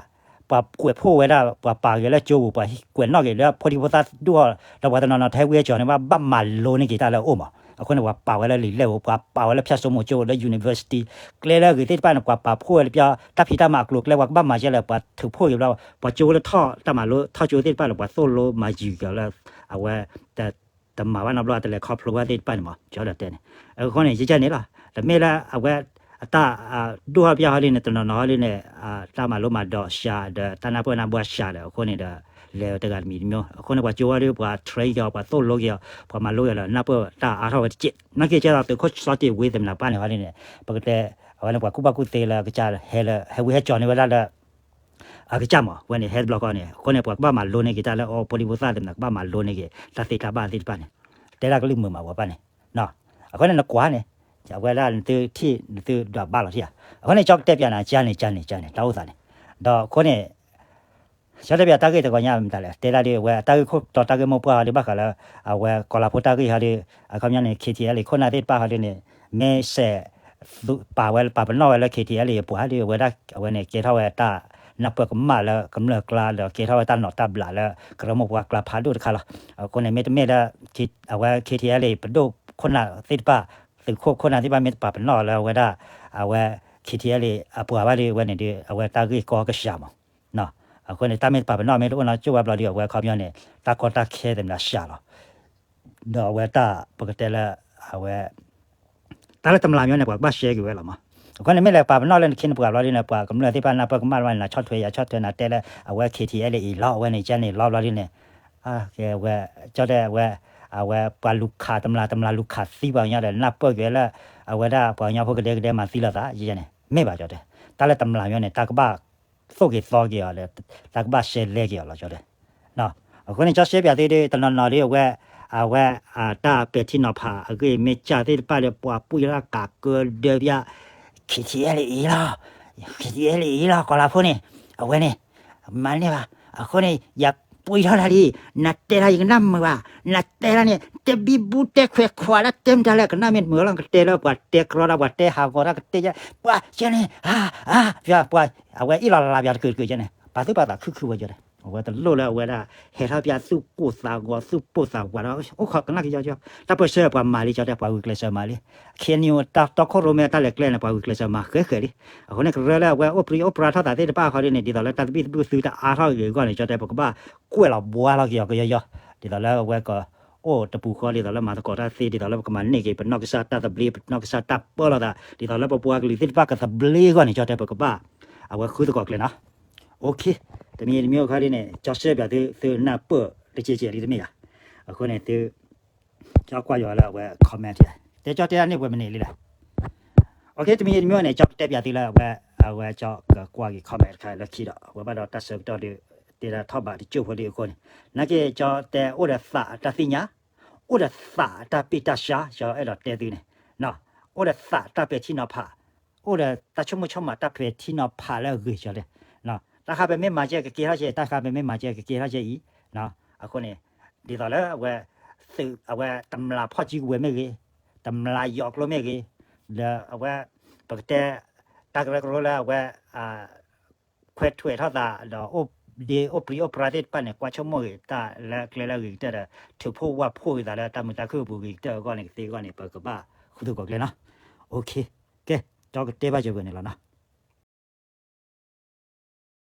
ပှၤကွဲးဖှိၣ်ဝဲဒၣ် ပှၤပာ်ဂ့ၤလၢကၠိပူၤ ပှၤကွဲးနီၣ်ဂ့ၤလၢဖိဒံဖိသၣ်ဒိၣ်ထီၣ် ဒီးပှၤတနီၤနီၤတဟဲဝံဟဲကၠီၤန့ၣ် ဘၣ်ဘၣ်မၤလိန့ၢ်က့ၤတၢ်လၢအအိၣ်မး အဃိန့ၣ် ပှၤပာ်ဝဲလၢလံာ်လဲၢ်ပူၤ ပှၤပာ်ဝဲလၢဖၠၣ်စိမိၤကၠိလၢ university ကျဲလၢအဂ့ၤသ့ၣ်တဖၣ်န့ၣ် ပှၤပာ်ဖှိၣ်ဝဲလၢပျီ တၢ်ဖံးတၢ်မၤအကျိၤအကျဲ ပှၤကဘၣ်မၤကဲလၢပှၤထုးဖှိၣ်က့ၤဘျီ ပှၤကၠိလၢထီၣ်တၢ်မၤလိထီၣ်ကၠိသ့ၣ်တဖၣ်လၢပှၤသိၣ်လိမၤယုာ်က့ၤလၢ အဝဲ တမၤဘၣ်နီတဘျီ တလဲၤခီဖျိဘၣ်သ့ၣ်တဖၣ်န့ၣ်မး ကၠီဒီးတဲန့ၣ် အဃိန့ၣ် ယကန့ၣ်လီၤ တမ့ၢ်လၢအဝဲ အတၢ် ဒိၣ်ထီၣ်ပျီဟီဒ်န့ၣ် တနီၤနီၤဟီဒ်န့ၣ် တၢ်မၤလိမၤဒိးစှၤဒီး တၢ်နၢ်ပၢၢ်နၢ်ဘှါစှၤဒီး အဃိန့ၣ်ဒီး လဲၤတဂၤတမံၤတမံၤ အဃိန့ၣ် ပှၤကၠိဝဲဒီး ပှၤ train က့ၤအီၤ ပှၤသိၣ်လိက့ၤအီၤ ပှၤမၤလိက့ၤအီၤဒီး နၢ်ပၢၢ်တၢ်အါထီၣ်ဝဲတစဲး နာ်က့ကဲသိးသုးခိၣ်စီၤတ့ၢ်ဝ့သ့ၣ်မနၤပၢ်န့ၣ်ဟီဒ်န့ၣ် ပကတဲ အဝဲန့ၣ် ပှၤကူၣ်ဘၣ်ကူၣ်သ့လၢအကစၢ်ဟဲလၢ ဟဲဝံဟဲကၠီၤန့ၢ်ဝဲဒၣ်လၢ အကစၢ်မး ဝဲန့ၣ် ဟဲတဘျီဃီန့ၣ် အဃိန့ၣ် ပှၤကဘၣ်မၤလိန့ၢ်က့ၤတၢ်လၢအအိၣ် ဖိဒံဖိသၣ်သ့ၣ်မနၤ ကဘၣ်မၤလိန့ၢ်က့ၤ တၢ်သ့တၢ်ဘၣ်သ့ၣ်တဖၣ်န့ၣ် တဲဒၣ်ကလုၢ်မုာ်မး ပှၤပၢ်န့ၣ် အဃိန့ၣ် နကွၢ်န့ၣ် အဝဲဒၣ်နသုထံၣ် နသုဒွးဘၣ်လီၤထံၣ်ဧါ အဃိန့ၣ် ကၠီကတဲပၠးနၤ ကန့ၣ် ကန့ၣ် ကန့ၣ် တၢ်အိၣ်သးန့ၣ် ဒီးအဃိန့ၣ် ကၠီတဲပၠးတၢ်ဂ့ၢ်တဂီၤညါမတၤလဲၣ် တဲဒၣ်ဒ်အဝဲ တၢ်ဂ့ၢ်ခိၣ်တီတၢ်ဂ့ၢ်မိၢ်ပှၢ်ဟီဒ်ဘၣ်ဃးလၢ အဝဲကီၤလၤဖိတၢ်ဂ့ၢ်ဟီဒ် အခီပညီန့ၣ် ခ့ၣ်ထံၣ်အဲလ်အံၤ ခိၣ်နၢ်သ့ၣ်တဖၣ်ဟီဒ်န့ၣ် မ့ၢ်စဲး ပာ်ဝဲ ပာ်ပနီၣ်ဝဲလၢ ခ့ၣ်ထံၣ်အဲလ်အံၤ အပှၤဒ်အဝဲဒၣ် အဝဲန့ၣ် ကဲထီၣ်ဝဲတၢ် နၢ်ပၢၢ်ကမၣ်လၢကမျၢၢ်အကျါ ဒီးကဲထီၣ်ဝဲတၢ်နိးတၢ်ဘျးလၢ ကရၢမိၢ်ပှၢ်ကျါဖးဒိၣ်တခါလီၤ. အဃိန့ၣ် မ့တမ့ၢ်လၢ အဝဲ K T L A ပဒိၣ်ခိၣ်နၢ်သ့ၣ်တဖၣ် သုးခိၣ်ခိၣ်နၢ်သ့ၣ်တဖၣ်မ့ၢ်တပာ်ပနီၣ်လၢအဝဲဒၣ် အဝဲ K T L A အပှၤဘၣ်ဒီး အဝဲန့ၣ်ဒီး အဝဲတၢ်ဂ့ၢ်ကီကစှၤမး အဃိန့ၣ် တၢ်မ့ၢ်တပာ်ပနီၣ်မ့ၢ်တအိၣ်နီတကၠိၢ်ဘၣ်ဘျီဒီး အဝဲခီပညီန့ၣ် တၢ်ကီတၢ်ခဲသ့ၣ်မနုၤစှၤလီၤ. ဒီးအဝဲတၢ်ပကတဲလၢ အဝဲ တၢ်လၢတမျးမံၤန့ၣ် ပှၤကဘၣ်ရှဲက့ၤဝဲလီၤမး. အဃိန့ၣ်မ့ၢ်လၢပာ်ပနီၣ်လၢနခ့နပှၤဘျီဒ်န့ၣ် ပှၤကမျၢၢ်သ့ၣ်တဖၣ်နၢ်ပၢၢ်ကမၣ်လီၤ နၤဆီၣ်ထွဲယၤဆီၣ်ထွဲ နၤတဲလၢ အဝဲ K T L A အံၤလီၤ အဝဲန့ၣ်ကဲန့ၣ်လီၤဘျီဒ်န့ၣ် အဝဲ ကၠီတဲ အဝဲ အဝဲပှၤလူၤခးတမျးတမျးလူၤခးသံပှၤကညီဒီး နၢ်ပၢၢ်က့ၤလၢ အဝဲဒၣ်ပှၤကညီဖိကဒဲကဒဲမၤသံလိာ်သး ယဲန့ၣ် မ့ၢ်ဘၣ်ကၠီတဲ တၢ်လၢတမျးမံၤန့ၣ် တၢ်ကဘၣ်သိၣ်က့ၤသီက့ၤအီၤဒီး တၢ်ကဘၣ်ရှဲလဲက့ၤအီၤလီၤကၠီတဲ အဃိန့ၣ် ကၠီရှဲပၠးသုဒီး တနီၤနီၤဒီး အဝဲ အဝဲ တၢ်ပဲာ်ထံနီၤဖးအဂ့ၢ်မ့ၢ်ကၢ်သ့ၣ်တဖၣ်ဒီး ပှၤပှံၢ်လၢကးကၢဒၢပၠး K T L A အံၤလီၤ K T L A အံၤလီၤ ကီၤလၤဖိန့ၣ် အဝဲန့ၣ် မၤန့ၢ်ဘၣ် အဃိန့ၣ် ယပှံၢ်ထီၣ်တၢ်လံ နတဲတၢ်ယကနၣ်မုာ်ဘၣ် နတဲတၢ်န့ၣ် တဘံဘူတဲခွဲးခွးလၢတဲမတၤလဲၣ် ကနၣ်မ့ၢ်တမုာ်လီၤ ကတဲလၢပှၤတဲကြီတၢ် ပှၤတဲဟးဂီၤတၢ်ကတဲယဲ ပှၤကဲန့ၣ် အါ အါ ပှၤ အဝဲအ့ၣ်လီၤလၢ်လၢ်ပၠးတကုာ်တကုာ်ကဲန့ၣ် ပာ်သူၣ်ပာ်သးခုခုဝဲကၠီတဲ အဝဲတလိၣ်လၢအဝဲဒၣ် ဟဲထီၣ်ပၠးသူၣ်ကိၢ်သးဂီၤသူၣ်ပိၢ်သးဝးဒီး အိၣ်ခိးကနၣ်က့ၤကၠီ တၢ်ပၢၢ်ဆၢပှၤမၤလံကၠီတဲ ပှၤဂုာ်ကျဲးစၢးမၤလံ ခ့နံၣ်တၢ်တီခိၣ်ရိၣ်မဲတၢ်လဲၤကျဲန့ၣ် ပှၤဂုာ်ကျဲးစၢးမၤဃဲဃဲလံ အဃိန့ၣ် ကရၢလၢအဝဲအိၣ်ပြံအိၣ်ပြါထီၣ်သးသ့ၣ်တဖၣ်ဃီဒ်န့ၣ် ဒ်သိးလၢတၢ်သဘံၣ်သဘုၣ်သုတအါထီၣ်ဂ့ၤအဂီၢ်န့ၣ် ကၠီတဲ ပကဘၣ်ကွဲးလီၤဘှါလီၤက့ၤအီၤကယီယီ ဒ်သိးလၢအဝဲက အိၣ်တပူၤဃီ ဒ်သိးလၢမၤသကိးတၢ်သ့ ဒ်သိးလၢပကမၤန့ၢ်က့ၤ ပနီၢ်ကစၢ်တၢ်သဘျ့ ပနီၢ်ကစၢ်တၢ်ပၢလီၤသး ဒ်သိးလၢပပှၤကလုာ်သ့ၣ်တဖၣ်ကသဘျ့အဂီၢ်န့ၣ် ကၠီတဲ ပကဘၣ် အဝဲဃုသကိးကျဲနီၤ OK တမံၤတမံၤအခါဒ်န့ၣ် ကၠီရှဲပၠးသု သုနၢ်ပၢၢ်တကဲးကဲးလံတမ့ၢ်ဧါ အဃိန့ၣ်သု ကၠီကွၢ်ယွၤလၢအဝဲ comment တဲကၠီတဲဒၣ်န့ၣ်ပှဲၤမနုၤလံလဲၣ် OK တမံၤတမံၤန့ၣ် ကၠီကတဲပၠးသုလၢအဝဲ အဝဲကၠီကကွၢ်က့ၤ comment တခါလၢခံဒီး အဝဲဘၣ်ဒီးတၢ်ဆၢကတီၢ်ဒီး တဲဒၣ်ထီၣ်ဘးတကၠိၢ်ဖိလံအဃိန့ၣ် နာ်က့ကၠီတဲအိၣ်ဒီးသးအတၢ်သ့ၣ်ညါ အိၣ်ဒီးသးအတၢ်ပ့ၢ်တၢ်ဆှါ ကၠီအဲၣ်ဒိးတဲသုန့ၣ် အိၣ်ဒီးသးအတၢ်ပဲာ်ထံနီၤဖး အိၣ်ဒီးတၢ်ဆိကမိၣ်ဆိကမးတၢ်ပဲာ်ထံနီၤဖးလၢအဂ့ၤကၠီတဲ တၢ်ဃးပမ့ၢ်မၤကဲကကဲထီၣ်ကဲ တၢ်ဃးပမ့ၢ်မၤကဲကကဲထီၣ်ကဲအံၤ အဃိန့ၣ် ဒ်သိးလၢအဝဲ သုးအဝဲတမျးဖီၣ်ကံကဝဲၤမ့ၢ်ဂ့ၤ တမျးယီၤကျိမ့ၢ်ဂ့ၤ လၢအဝဲ ပကတဲ တၢ်ကရၢကရိလၢအဝဲ ခွဲးထွဲးထီၣ်သးဒီး အိၣ်ဒ့အိၣ်ပြံအိၣ်ပြါသ့ၣ်တဖၣ်န့ၣ် ကွၢ်ဆိကမိၣ်ဂ့ၤတၢ်လၢကျဲလၢအဂ့ၤကတၢၢ်ဒီး ထုးဖှိၣ်ဝၢ်ဖှိၣ်ဂ့ၤသးလၢတၢ်မုာ်တၢ်ခုၣ်အပူၤဂ့ၤကတၢၢ်အဂီၢ်န့ၣ် ကသ့အဂီၢ်န့ၣ် ပကဘၣ်ဃုသကိးကျဲနီၤ OK ကဲ ကၠီကတဲဘၣ်ကၠီပှဲၤန့ၣ်လီၤနီၤ